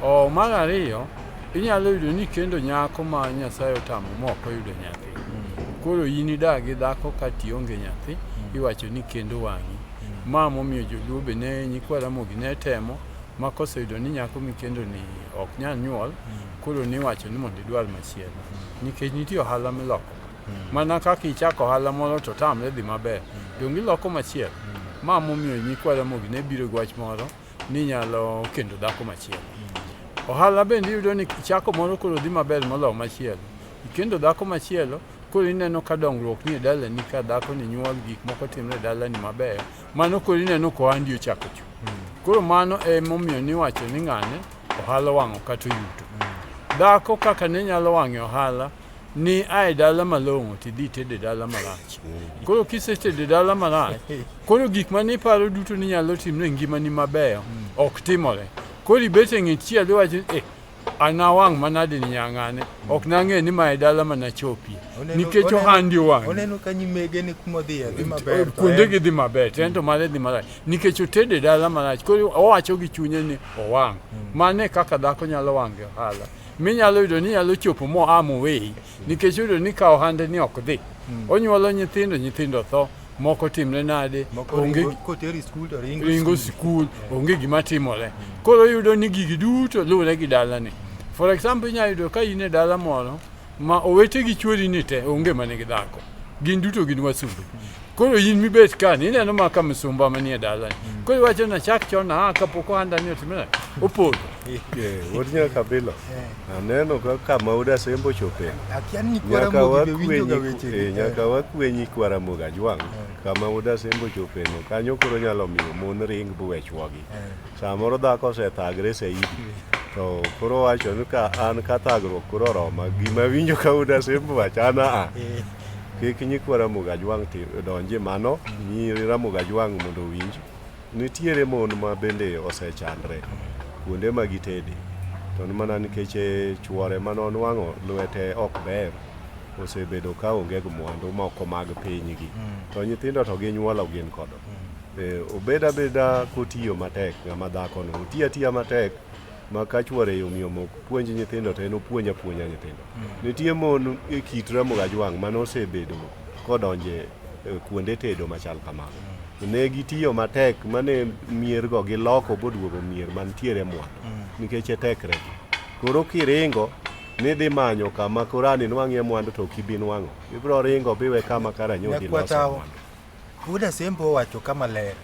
O mar ariyo, inyalo yudo ni kendo nyako ma Nyasaye otamo ma ok oyudo nyathi. Koro in idak gi dhako ka tionge nyathi, iwacho ni kendo wang'i. Ma momiyo joluo be ne nyikwa Ramogi ne temo ma koseyudo ni nyako mikendo ni ok nyal nyuol, koro niwacho ni mondo idwar machielo. Nikech nitie ohala miloko. Mana kaka ichako ohala moro to tamre dhi maber, donge iloko machielo? Ma momiyo nyikwa Ramogi ne biro gi wach moro ni inyalo kendo dhako machielo. Ohala bende iyudo ni ichako moro koro dhi maber moloyo machielo. Ikendo dhako machielo, koro ineno ka dongruok ni e dalani ka dhako ni nyuol gik moko timre e dalani mabeyo, mano koro ineno ka ohandi ochako chung'. Koro mano emomiyo niwacho ni ng'ane ohala owang'o kata oyuto. Dhako kaka ne nyalo wang'e ohala ni a e dala malong'o tidhi ited e dala marach. Koro kisetedo e dala marach, koro gik mane iparo duto ni nyalo timre e ngimani mabeyo ok timore. Koro ibet e ng'et chiel iwacho ni eh, an awang' manade ni nyang'ane ok nang'e ni ma e dala mana chopie nikech ohandi owang' Oneno ka nyimege ni kuma odhiye dhi maber. to kuonde en- gi dhi maber to en to mare dhi marach nikech otedo e dala marach koro owacho gi chunye ni owang' mano e kaka dhako nyalo wang' e ohala minyalo yudo ni nyalo chopo moa moweyi nikech yudo ni ka ohande ni ok dhi onyuolo nyithindo nyithindo tho moko timre nade Moko onge ringo, koteri skul to ringo ringo skul. sikul onge gima timore koro iyudo ni gigi duto luwore gi dalani for example inyalo yudo ka in e dala moro ma owete gi chuori ni te onge manigi dhako gin duto gin wasumbe koro in mibet ka ni ineno ma ka misumba manie dalani koro iwacho ni achak chon aa kapok ohanda ni otimore opodho Wuod Nyakabilo, aneno ka kama Wuod Asembo ochope. Akia ni nyikwa Nyaka Ramogi be wakwe winjoga nyik- wechegi. nyaka wakwe nyikwa Ramogi Ajwang' kama Wuod Asembo ochopeno kanyo koro nyalo miyo mon ring buwe chuogi. Samoro dhako osethagre saidi to koro wacho ni ka an ka thagruok koro oroma gima winjo ka Wuod Asembo wacho an aa kik nyikwa Ramogi Ajwang' donji mano nyi Ramogi Ajwang' mondo owinj nitiere mon ma bende osechandre kuonde ma gitede to mana nikech chuore manonwang'o lwete ok ber osebedo ka onge gi mwandu moko mag pinygi to nyithindo to ginyuolo gin kodo obed abeda kotiyo matek ng'ama dhakono otiyo atiya matek ma ka chuore yomyom ok puonj nyithindo to en opuonj apuonja nyithindo nitie mon e kit Ramogi Ajwang' mane osebedo kodonje kuonde tedo machal kamago ne gitiyo matek mane miergo giloko boduogo mier mantiere mwandu nikech e tekregi koro kiringo nidhi manyo kama koro an inwang'ie mwandu to ok ibi nwang'o ibiro ringo biwe kama kara nyodi Nyakwa loso Tawo. mwandu Wuod Asembo owacho kama ler.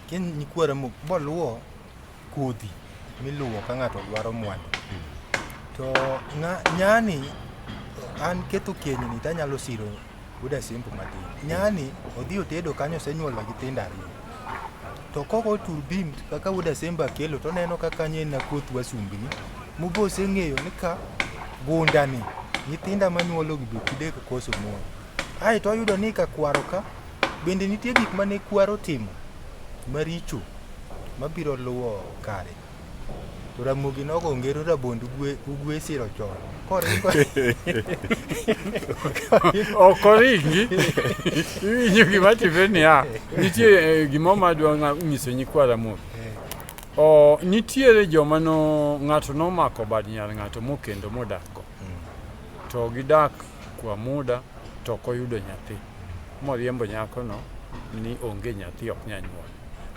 Kin nyikwa Ramogi boluwo kodhi miluwo ka ng'ato dwaro mwandu. To nyani an ketho kenyni tanyalo siro Wuod Asembo matin. Nyani odhi otedo kanyo osenyuolo nyithindo ariyo. To koko turbin kaka Wuod Asembo akelo to oneno ka kanyo en koth wasumbni mobo oseng'eyo ni ka gundani nyithinda manyuolo gi be kidek koso mon. Ae to oyudo ni ka kwaro ka bende nitie gik mane kwaro timo maricho mabiro luwo kare. To Ramogi nogo ngero rabond ugwe siro chon. Koringo ok oringi iwinjo gima timre niya nitie gimoro madwa nyiso nyikwa Ramogi o nitiere joma no ng'ato nomako bad nyar ng'ato mokendo modakgo to gidak kwa muda to ok oyudo nyathi moriembo nyakono ni onge nyathi ok nyal nyuol.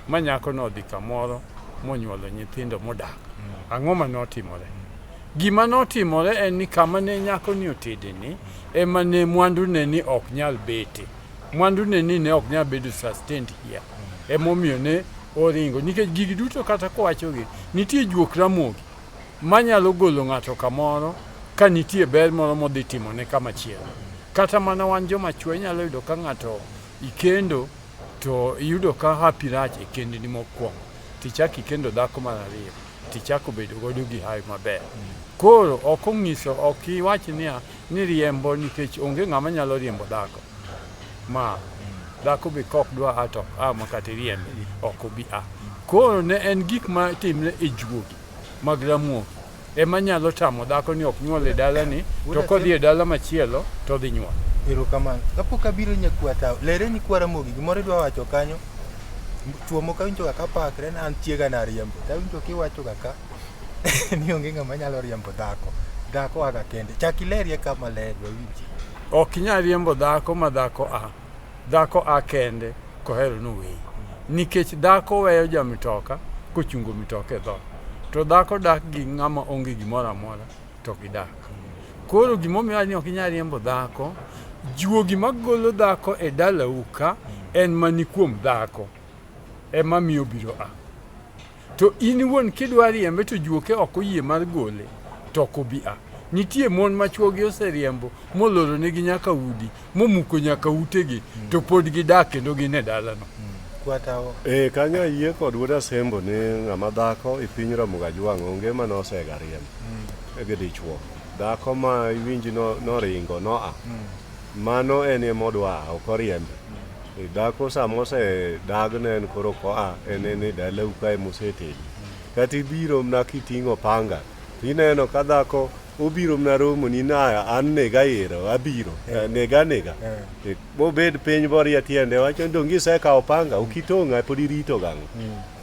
Ma nyako no odhi kamoro monyuolo nyithindo modak. Ang'o ma notimore? Gima notimore en ni kama ne nyako ni otede ni ema ne mwandu ne ni ok nyal bete. Mwandu ne ni ne ok nyal bedo sustained here. Emomiyo ne oringo nikech gigi duto kata kowachogi nitie juok Ramogi manyalo golo ng'ato kamoro ka nitie ber moro modhi timone kama chielo. Kata mana wan joma chwo inyalo yudo ka ng'ato ikendo to iyudo ka hapi rach e kendni mokwongo tichako ikendo dhako mar ariyo tichako bedo godo gi hawi maber. Koro ok onyiso ok iwach niya ni riembo nikech onge ng'ama nyalo riembo dhako. Ma dhako be kok dwa a to a ma kata iriembe ok obi a. Koro ne en gik ma timre e juogi mag Ramogi ema nyalo tamo dhako ni ok nyuol e dalani to kodhi e dala machielo to odhi nyuol. Erokamano. Kapok abiro nyakwata, lere nyikwa Ramogi, gimoro idwa wacho kanyo. Chuo moko awinjo ga ka pakre ni an chiega nariembo. To awinjo kiwacho ga ka ni onge ng'ama nyalo riembo dhako. Dhako aga kende. Chak ilerie ka maler wawinji. Ok inyal riembo dhako ma dhako a. Dhako a kende kohero noweyi. Nikech dhako weyo ja mitoka kochungo mitoka e dhoot. To dhako dak gi ng'ama onge gimoro amora to gidak. Koro gimomiyo ni ok inyal riembo dhako, juogi magolo dhako e dalau ka en mani kuom dhako ema miyo biro a. To in iwuon kidwa riembe to juoke ok oyie mar gole to ok obi a. Nitie mon ma chuogi oseriembo moloronegi nyaka udi, momuko nyaka utegi to pod gidak kendo gin e dalano. Kwata E, kanyo ayie kod wuod Asembo ni ng'ama dhako e piny Ramogi Ajwang' onge mane osega riembo gi dichuo. Dhako ma iwinji no, noringo noa, mano en ema odwa a, ok oriembe. E, dhako sama osedag ne en koro koa en en e dalau ka ema osetedi. Kata ibiro mna kiting'o panga, tineno ka dhako obiro mna romo ni na an nega ero abiro nega nega. E, bobed piny borie tiende wacho ni donge isekawo panga ok itong'a pod irito gang'o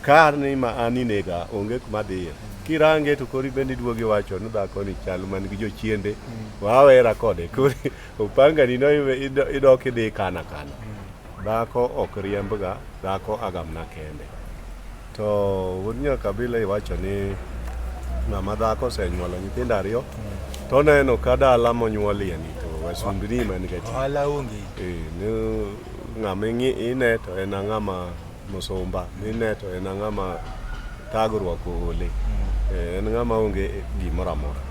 kar ni ma an inega onge kuma dhiye kirange to koro bende iduogo iwacho ni dhako ni chal man gi jochiende wawera kode koro opanga ni no idok idhi kana kana dhako ok riembga dhako agamna kende to wuod Nyakabila iwacho ni ng'ama dhako osenyuolo nyithindo ariyo to oneno ka dala monyuolie ni to wasumbni man ga tich ohala onge. Eh, ni ng'ama ine to en ng'ama musumba mine to en ng'ama thagruok oole. Eh, en ng'ama onge gimoro amora.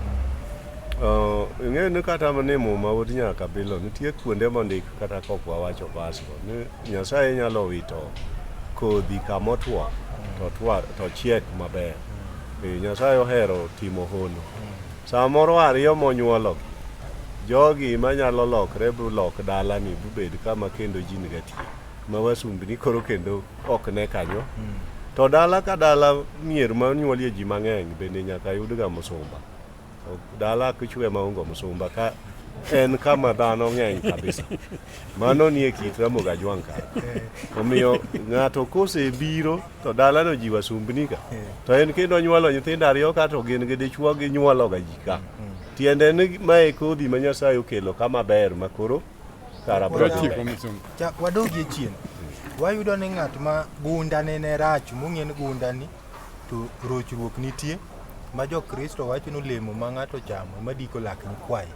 Ing'eyo ni kata mana e muma wuod Nyakabilo nitie kuonde mondik kata kok wawacho pasgo ni Nyasaye nyalo wito kodhi kamotwo to twa to chiek maber. Eh, Nyasaye ohero timo hono. Samoro ariyo monyuologi, jogi manyalo lokre bulok dalani bubed kama kendo ji niga tiye ma wasumbni koro kendo ok ne kanyo. To dala ka dala mier manyuolie ji mang'eny bende nyaka yudga musumba. Dala kichwe maonge musumba ka en kama dhano ng'eny kabisa. Mano nie kit Ramogi Ajwang' ka. Omiyo ng'ato kosebiro to dalano ji wasumbni ka. To en kendo onyuolo nyithindo ariyo ka to gin gi dichuo ginyuolo ga ji ka. Tiende ni mae kodhi ma Nyasaye okelo kama ber ma koro kara bro dhi Tieko mbele. misumba. Chak wadogie chien. Wayudo ni ng'at ma gunda ne ne rach mong'e ni gunda ni to rochruok nitie ma jo-Kristo wacho ni olemo ma ng'ato ochamo ema diko lak nyikwaye.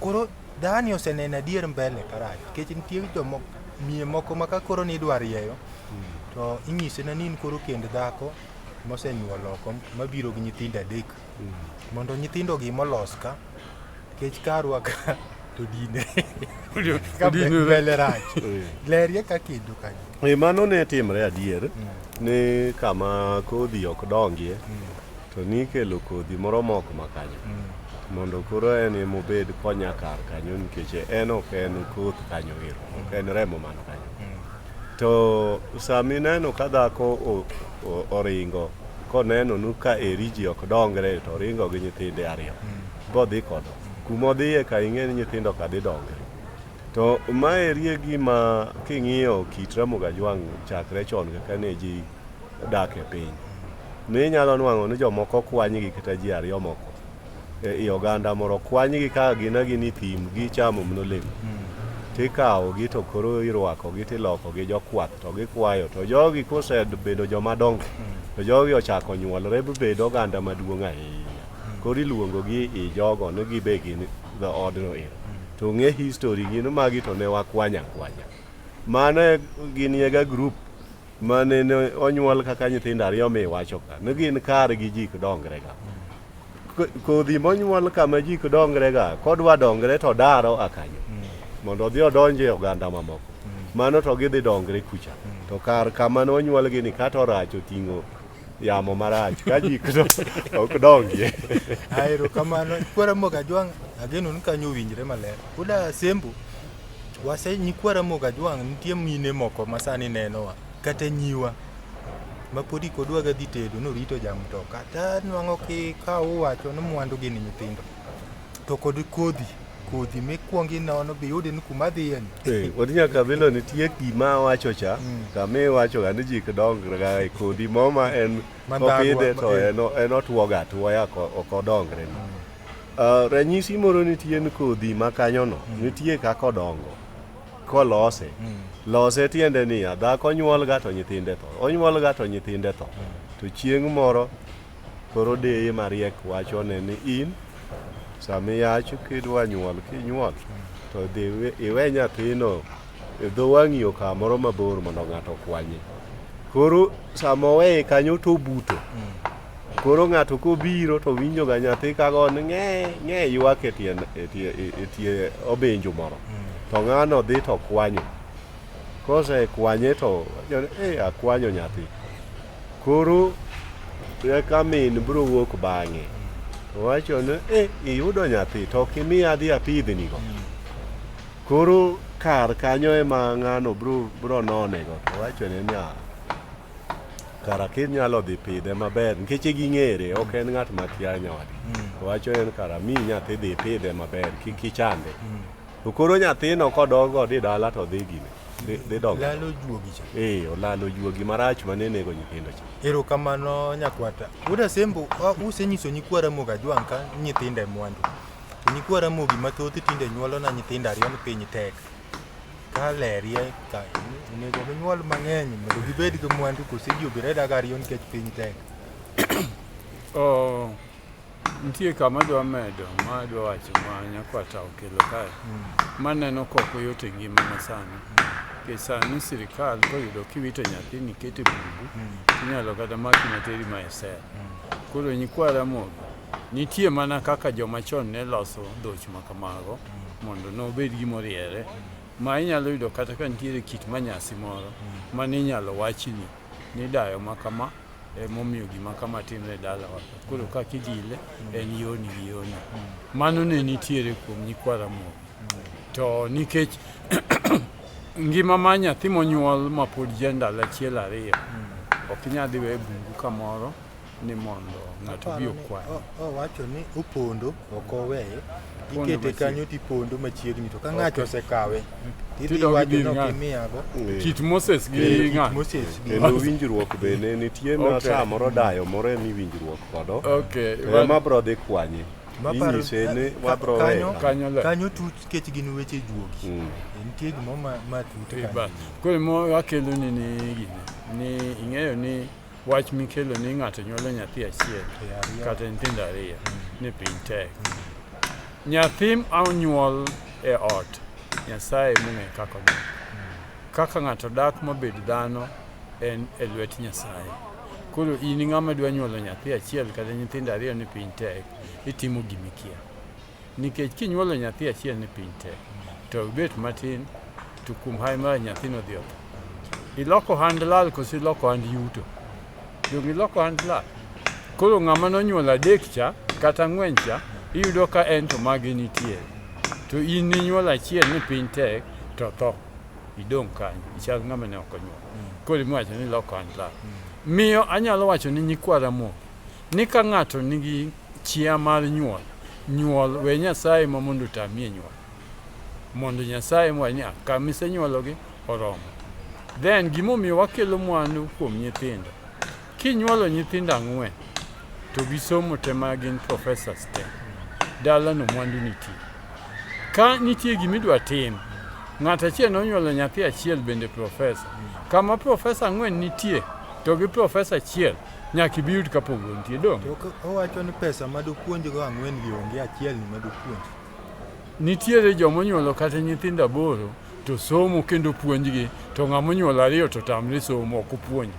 Koro dhani oseneno adier mbele karach nikech nitie jomoko miye moko ma ka koro nidwa rieyo to inyise na ni in koro kend dhako mosenyuol oko mabiro gi nyithindo adek mondo nyithindo gi molos ka nikech karwa ka to dine ka mbele rach lerie ka kendo kanyo. E, mano ne timre adier ni kama kodhi ok dongie to nikelo kodhi moro mok ma kanyo mondo koro en ema obed konya kar kanyo nikech en ok en koth kanyo ero ok en remo man kanyo to sama ineno ka dhako oringo koneno nu ka eri ji ok dongre to oringo gi nyithinde ariyo bodhi kodo kuma odhiye ka ing'e ni nyithindo ka dhi dongre to maeri e gima king'iyo kit Ramogi Ajwang' chakre chon kaka ne ji dak e piny ne inyalo nwang'o ni jomoko kwanygi kata ji ariyo moko e oganda moro kwanygi ka gin agina e thim gichamo mana olemo. Tikawogi to koro irwakogi tilokogi jokwath to gikwayo to jogi kosebedo joma dongo to jogi ochako nyuolre bed oganda maduong' ahinya. Koro iluongogi i jogo ni gibe gin dhoodno ero. To ng'e history gi ni magi to ne wakwanya akwanya. Mano e ginie ga group mane ne onyuol kaka nyithindo ariyo miwacho ka ni gin kargi ji ok dongre ga. Kodhi monyuol kama ji ok dongre ga kodwa dongre to daro a kanyo mondo odhi odonj e oganda mamoko. Mano to gidhi dongre kucha. To kar kama nonyuolgi ni kata orach oting'o yamo marach ka ji ok dongie. Erokamano. Nyikwa Ramogi Ajwang' ageno ni kanyo owinjre maler. Uda Sembo, wase nyikwa Ramogi Ajwang' nitie mine moko ma sani nenowa kata nyiwa ma podi kodwaga dhi tedo norito ja mtoka. To nwang'o ka uwacho ni mwandu gin nyithindo to kod kodhi kodhi mikwongo inono biyudi ni kuma adhiye ni. Wuod Nyakabilo nitie gima awacho cha kama iwacho ga ni ji ok dongre ga e kodhi mo ma en kopidhe to en otuo ga atuoya ok odongre ni. Ranyisi moro nitie ni kodhi ma kanyono nitie kaka odongo kolose. Lose tiende niya, dhako nyuol ga to nyithinde tho, onyuol ga to nyithinde tho. To chieng' moro koro deye mariek wachone ni in sama iyach kidwa nyuol kinyuol to dhi iwe nyathino e dho wang'i yo kamoro mabor mondo ng'ato okwanye. Koro sama oweye kanyo to obuto. Koro ng'ato kobiro to winjo ga nyathi kago ni ng'e ng'e ywak e tie e tie obenjo moro. To ng'ano dhi to kwanyo. Kosekwanye to wacho ni eh akwanyo nyathi. Koro eka min biro wuok bang'e. Owacho ni eh iyudo nyathi to ok imiya adhi apidhnigo. Koro kar kanyo ema ng'ano biro biro nonego to owachone ni ah, kara kinyalo dhi pidhe maber nikech ging'ere ok en ng'at makia nyawadgi. Owacho en kara miyi nyathi dhi pidhe maber kik ichande. To koro nyathino kodog godo e dala to dhi gine dhi dongo. Lalo juogi cha. Eh, olalo juogi marach mane nego nyithindo cha. Erokamano nyakwata. Wuod Asembo, usenyiso nyikwa Ramogi Ajwang' ka nyithindo e mwandu. To nyikwa Ramogi mathoth tinde nyuolo na nyithindo ariyo ni piny tek. Ka lerie ka onego ginyuol mang'eny mondo gibed gi mwandu kose ji obed adaga ariyo nikech piny tek. Oh, nitie kama adwa medo ma adwa wacho ma nyakwata okelo kae maneno ka ok oyot e ngima masani. Nikech sani sirikal koyudo kiwito nyathi nikete e bungu, inyalo kata maki materi ma e sel. Koro nyikwa Ramogi, nitie mana kaka joma chon ne loso dhoch ma kamago mondo nobed gimoriere ma inyalo yudo kata ka nitiere kit manyasi moro mane inyalo wachni ni dayo ma kama emomiyo gima kama timre e dalawa. Koro kaka idile en yoni gi yoni. Mano ne nitiere kuom nyikwa Ramogi. To nikech ngima mar nyathi monyuol mapod ja ndalo achiel ariyo, ok inyal dhi weye e bungu kamoro ni mondo ng'ato obi okwaye. Owacho ni opondo ok oweye, ikete kanyo tipondo machiegni to ka ng'ato osekawe tidhi wacho ni ok imiyago. Kit Moses gi ng'a? Moses gi Kendo winjruok bende nitie ma samoro dayo moro ema iwinjruok kodo. Okay. Ema bro dhi kwanye. Inyise ni wabro weye. Kanyo tut nikech gin weche juogi. Nitie gimoro ma tut kanyo. Koro mo akelo ni ni gini ni ing'eyo ni wach mikelo ni ng'ato nyuolo nyathi achiel kata nyithindo ariyo ni piny tek. Nyathi onyuol e ot, Nyasaye mong'eyo kaka odak. Kaka ng'ato dak mabed dhano en e lwet Nyasaye. Koro in ng'ama dwa nyuolo nyathi achiel kata nyithindo ariyo ni piny tek, itimo gimikia. Nikech kinyuolo nyathi achiel ni piny tek, to ibet matin to kuom hawi marach nyathino odhi otho. Iloko ohand lal koso iloko ohand yuto? Donge iloko ohand lal? Koro ng'ama nonyuolo adek cha kata ang'wen cha iyudo ka en to mage nitie. To in ninyuolo achiel ni piny tek to tho. Idong' kanyo ichal ng'ama ne ok onyuol. Koro imiwacho ni iloko ohand lal. Miyo anyalo wacho ni nyikwa Ramogi ni ka ng'ato nigi chia mar nyuol, nyuol we Nyasaye ma mondo otamie nyuol. Mondo Nyasaye mowach ni kama isenyuologi oromo. Then gimomiyo wakelo mwandu kuom nyithindo, kinyuolo nyithindo ang'wen to gisomo te ma gin professors te, dalano mwandu nitie. Ka nitie gimidwa tim, Ng'at achiel nonyuolo nyathi achiel bende profesa. Kama profesa ang'wen nitie to gi profesa achiel nyaka ibi yud ka pogruok nitie dong'. To owacho ni pesa ma dopuonjgo ang'wen gi onge achiel ni ma dopuonj. Nitiere joma onyuolo kata nyithindo aboro to somo kendo puonjgi to ng'ama onyuolo ariyo to tamre somo ok opuonj.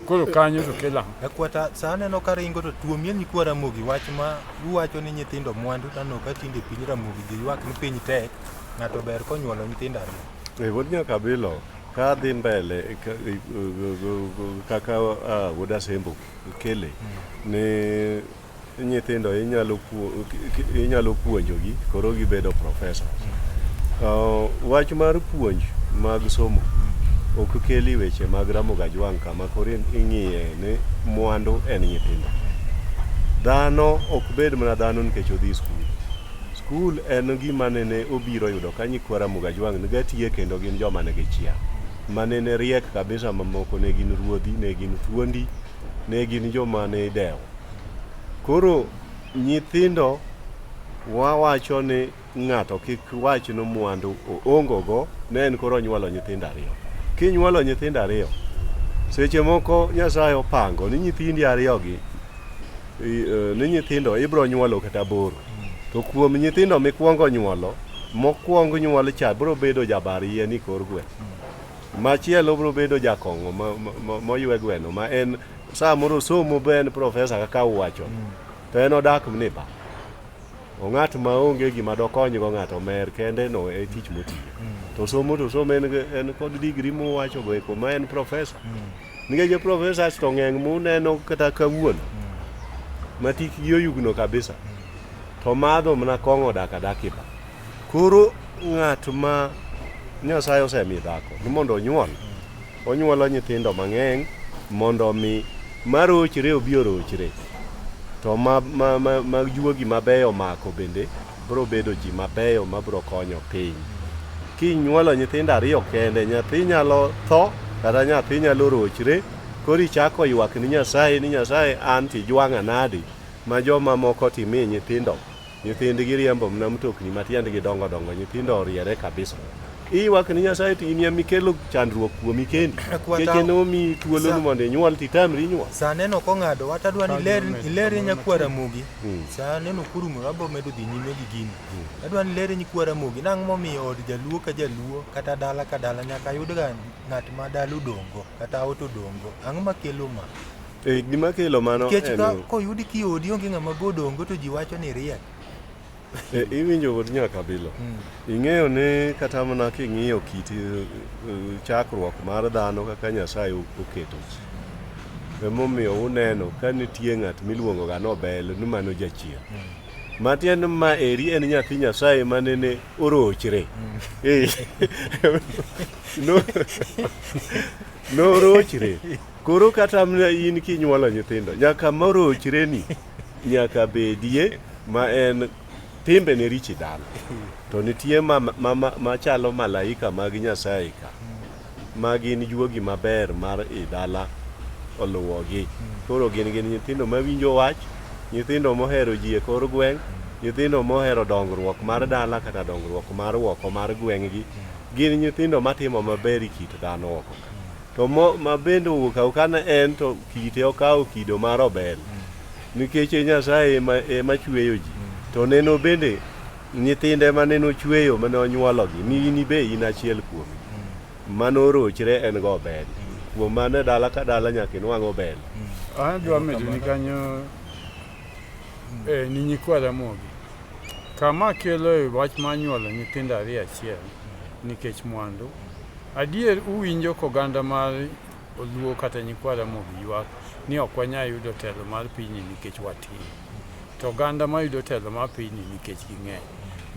Koro kanyo to kelo ang'o? Yakwata sa aneno ka ringo to tuomie nyikwa Ramogi wach ma uwacho ni nyithindo mwandu to aneno ka tinde piny Ramogi ji ywak ni piny tek ng'ato ber konyuolo nyithindo ariyo. E wuod Nyakabilo ka dhi mbele kaka wuod Asembo kele ni nyithindo inyalo inyalo puonjogi koro gibedo professors. Wach mar puonj mag somo ok keli weche mag Ramogi Ajwang' kama koro ing'iye ni mwandu en nyithindo. Dhano ok bed mana dhano nikech odhi skul. Skul en gima nene obiro yudo ka nyikwa Ramogi Ajwang' niga tiye kendo gin joma nigi chia. Manene riek kabisa mamoko ne gin ruodhi, ne gin thuondi, ne gin joma ne idewo. Koro nyithindo wawacho ni ng'ato kik wach ni mwandu oongo go ne en koro onyuolo nyithindo ariyo. Kinyuolo nyithindo ariyo, seche moko Nyasaye opango ni nyithindi ariyogi ni nyithindo ibiro nyuolo kata aboro. To kuom nyithindo mikwongo nyuolo, mokwong nyuol cha biro bedo jabar yien e kor gweng'. Machielo biro bedo jakong'o moywe gweno ma en samoro osomo be en profesa kaka uwacho. To en odak mniba. Ong'at ma onge gima dokonygo ng'ato mer kende no e tich motiyo. To somo to somo en, en kod degree muwacho go eko ma en profesa. Nikech professors to ng'eny muneno kata kawuono. Ma tikgi oyugno kabisa. To madho mana kong'o dak adaka e bar. Koro ng'at ma Nyasaye osemiyo dhako ni mondo onyuol, onyuolo nyithindo mang'eny mondo mi marochre obi orochre. To ma, ma, ma, ma juogi mabeyo omako bende biro bedo ji mabeyo mabiro konyo piny. Kinyuolo nyithindo ariyo kende, nyathi nyalo tho kata nyathi nyalo rochre, koro ichako ywak ni Nyasaye ni Nyasaye an tijwang'a nadi ma joma moko timi nyithindo nyithindgi riembo mana mtokni ma tiendgi dongo dongo, nyithindo oriere kabisa. Iywak ni Nyasaye to in ema ikelo chandruok kuomi kendi. Nikech nomiyi thuolo ni mondo inyuol titamri nyuol. Sa neno kong'ado wach adwa ni iler iler nyakwa Ramogi. Sa neno kurumo abo medo dhi nyime gi gini. Adwa ni iler nyikwa Ramogi nang'o momiyo od jaluo ka jaluo kata dala ka dala nyaka yudga ng'at ma dala odongo kata ot odongo. Ang'o makelo ma? E, gima kelo mano Nikech ka koyudi kiodi onge ng'ama be odongo to ji wacho ni riek. E, iwinjo wuod Nyakabilo. Ing'eyo ni kata mana king'iyo kit chakruok mar dhano kaka Nyasaye oketo ji. Emomiyo uneno ka nitie ng'at miluongo ga ni Obel ni mano jachien. Matiende ni ma eri en nyathi Nyasaye manene orochre. Eh. No, norochre. Koro kata mana in kinyuolo nyithindo, nyaka morochre ni nyaka bedie ma en timbene richo e dala. To nitie ma, ma, ma, machalo malaika mag Nyasaye ka, ma gin juogi maber mar i dala oluwogi. Koro gin gin nyithindo mawinjo wach, nyithindo mohero ji e kor gweng', nyithindo mohero dongruok mar dala kata dongruok mar oko mar gweng'gi. Gin nyithindo matimo maber e kit dhano oko ka. To mo, ma bende owuok oko ne en to kite okawo kido mar obel. Nikech e Nyasaye ema, ema chweyo ji. To neno bende nyithinde mane nochweyo mane onyuologi, ni in be in achiel kuomgi. Mano orochre en go obel. Kuom mano e dala ka dala nyaka inwang' obel. Adwa medo ni kanyo ni nyikwa Ramogi. Kama kelo e wach mar nyuolo nyithindo ariyo achiel nikech mwandu. Adier uwinjo koganda mar Oluo kata nyikwa Ramogi ywak ni ok wanyal yudo telo mar pinyni nikech watin. To oganda mayudo telo mar pinyni nikech ging'eny.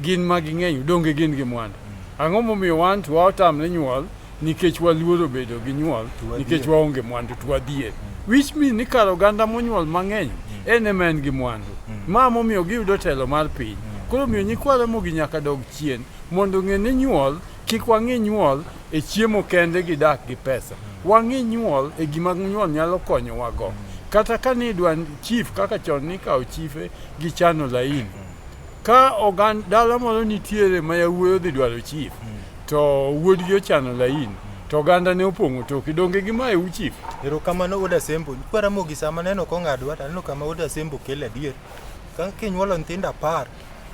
Gin ma ging'eny donge gin gi mwandu. Ang'o momiyo wan to watamre nyuol nikech waluoro bedo gi nyuol nikech waonge mwandu to wadhier. Which mean ni kar oganda monyuol mang'eny en ema en gi mwandu. Ma momiyo giyudo telo mar piny. Koro omiyo nyikwa Ramogi nyaka dog chien mondo ong'e ni nyuol kik wang'i nyuol e chiemo kende gi dak gi pesa. Wang'i nyuol e gima nyuol nyalo konyowa go. Kata ka ni idwa chief kaka chon nikawo chife gi chano laini. Ka oganda dala moro nitiere ma yawuoyi odhi dwaro chief. To wuodgi ochano lain to oganda ne opong'o toke donge gimayo chief. Erokamano wuod Asembo. Nyikwa Ramogi sama aneno kong'adwa to aneno kama wuod Asembo kelo adier. Ka kinyuolo nyithindo 10,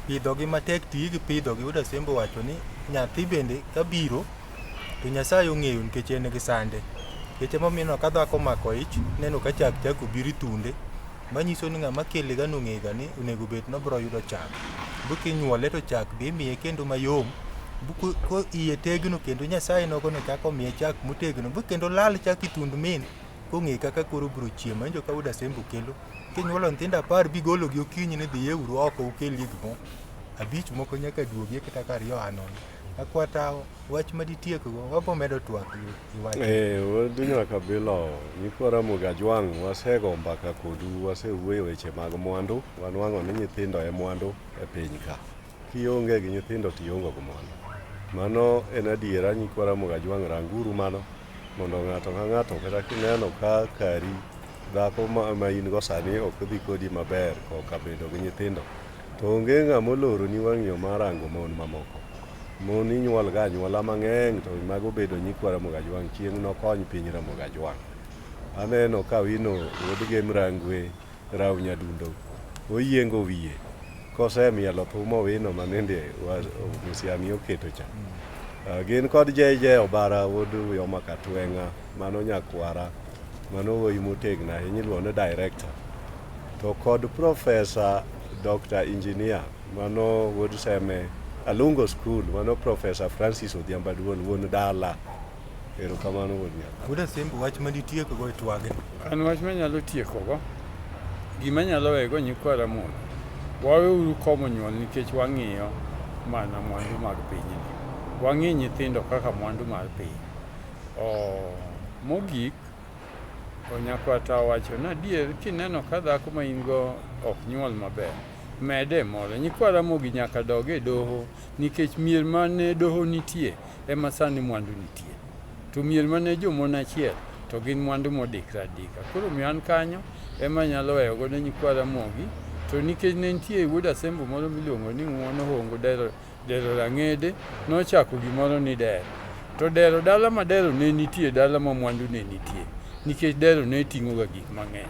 pidhogi matek tiyi gi pidhogi wuod Asembo wacho ni nyathi bende kabiro to Nyasaye ong'eyo nikech en gi sande. Nikech emomiyo ineno ka dhako omako ich, ineno ka chak chako biro e thunde. Manyiso ni ng'ama kele ga nong'eyo ga ni onego bed ni obiro yudo chak. Bu kinyuole to chak be imiye kendo mayom. Bu ko iye tegno kendo Nyasaye nogono chako miye chak motegno. Bu kendo lal chak e thund min kong'e kaka koro obiro chiemo. Awinjo ka wuod Asembo kelo. Kinyuolo nyithindo 10 bigolo gi okinyi ni dhiyeuru oko ukelie gimoro. 5 moko nyaka duogie kata ka 2 oa nono. Akwatawo wach maditiekgo wabo medo twak i wach. Wuod Nyakabilo, nyikwa Ramogi Ajwang' wasego mbaka kodu, wasewuoyo weche mag mwandu, wanwang'o ni nyithindo e mwandu e piny ka. Kionge gi nyithindo to ionge gi mwandu. Mano en adiera nyikwa Ramogi Ajwang' ranguru mano mondo ng'ato ka ng'ato kata kineno ka kari dhako ma in go sani ok dhi kodi maber koka bedo gi nyithindo to onge ng'ama oloroni wang' yo mar rango mon mamoko. Mon inyuol ga anyuola mang'eny to mago bedo nyikwa Ramogi Ajwang' chieng' nokony piny Ramogi Ajwang'. Aneno ka Wino wuod Gem Rangwe Raw Nyadundo oyiengo wiye kosemielo thum Owino manende Musiani oketo cha. Gin kod JJ Obara wuod Uyoma Katweng'a mano nyakwara mano wuoyi motegno ahinya iluongo ni director. To kod Professor Dr. Engineer mano wuod Seme Alungo School mano Professor Francis Odhiambo Duol wuon dala. Erokamano wuod Nyakabilo. Wuod Asembo wach maditieko e twagni. An wach manyalo tiekogo, gima nyalo wego nyikwa Ramogi, waweuru komo nyuol nikech wang'iyo mana mwandu mag pinyni. Wang'i nyithindo kaka mwandu mar piny. Mogik, Nyakwata owacho ni adier kineno ka dhako ma in go ok nyuol maber, mede moro. Nyikwa Ramogi nyaka dog e doho nikech mier mane doho nitie ema sani mwandu nitie. To mier mane jomon achiel to gin mwandu modikre adika. Koro omiyo an kanyo ema anyalo weyo godo nyikwa Ramogi. To nikech ne nitie wuod Asembo moro miluongo ni Ng'uono Hongo Dero, Dero Rang'ede nochako gimoro ni dero. To dero dala ma dero ne nitie dala ma mwandu ne nitie. Nikech dero ne ting'o ga gik mang'eny.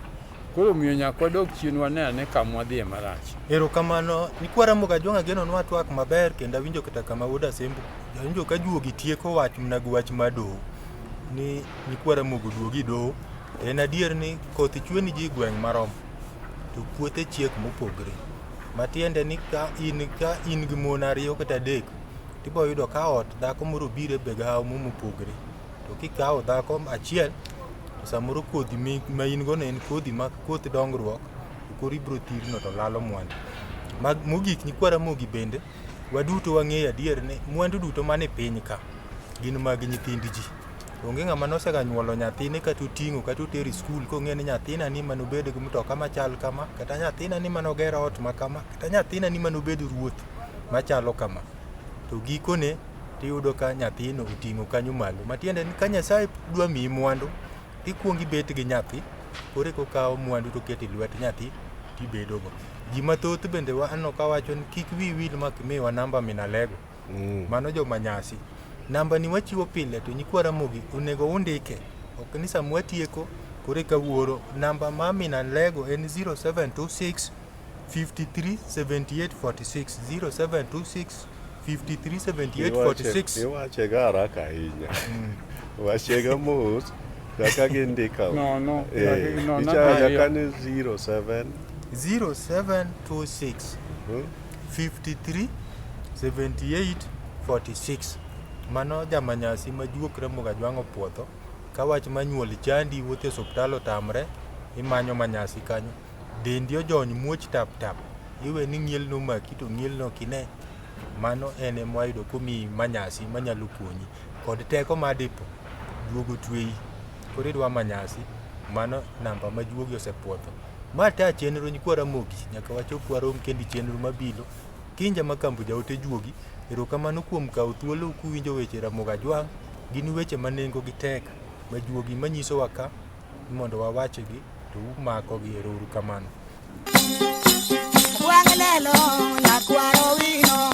Koro omiyo nyaka wadog chien wane ane kama wadhiye marach. Erokamano nyikwa Ramogi Ajwang' ageno ni watwak maber kendo awinjo kata kama wuod Asembo awinjo ka juogi tieko wach mana gi wach mar doho ni nyikwa Ramogi oduogi doho. To en adier ni koth chwe ni ji gweng' marom to puothe chiek mopogre. Matiende ni ka in gi mon 2 kata 3 tibo yudo ka ot dhako moro obiro e begawo mopogre. To kikawo dhako achiel to samoro kodhi ma in go no en kodhi ma koth dongruok to koro ibiro thirno to lalo mwandu. Mogik nyikwa Ramogi bende waduto wang'eyo adier ni mwandu duto mane piny ka gin mag nyithind ji. Onge ng'ama nosega nyuolo nyathine kata oting'o kata otero e skul kong'eyo ni nyathina ni manobed gi mtoka machal kama, kata nyathina ni manoger ot ma kama, kata nyathina ni manobed ruoth machalo kama. To gikone tiyudo ka nyathino oting'o kanyo malo. Matiende ni ka Nyasaye dwa miyi mwandu, tikuongo ibet gi nyathi, koro eka okawo mwandu to oketo e lwet nyathi tibedogo. Ji mathoth bende aneno ka wacho ni kik wiyi wil mak imiwa namba min Alego. Mano joma nyasi. Namba ni wachiwo pile to nyikwa Ramogi onego undike. Ok ni sama watieko koro eka wuoro. Namba ma min Alego en 0726 53 78 46 0726 53 78 46. Iwache ga haraka ahinya. Wache ga mos kaka gindika. No, no, no, Ichayo nyaka ni 07 0726 53 78 46. Mano jamanyasi majuok Ramogi Ajwang' opuodho. Ka wach manyuol chandi wuotho e osiptal otamre, imanyo manyasi kanyo. Dendi ojony muoch tap tap, iwe ni ng'iel nomaki to ng'iel no ok ine. Mano en ema wayudo komiyi manyasi manyalo konyi kod teko mar dipo duogo tweyi. Koro idwa manyasi, mano namba ma juogi osepuodho. Ma ta chenro nyikwa Ramogi, nyaka wachop warom kendo chenro mabiro. Kinja Makambo jaote juogi, erokamano kuom kawo thuolo kuwinjo weche Ramogi Ajwang', gin weche ma nengo gi tek ma juogi manyisowa ka mondo wawachgi to umakogi, ero uru kamano. Wang' lelo nyakwaro wino.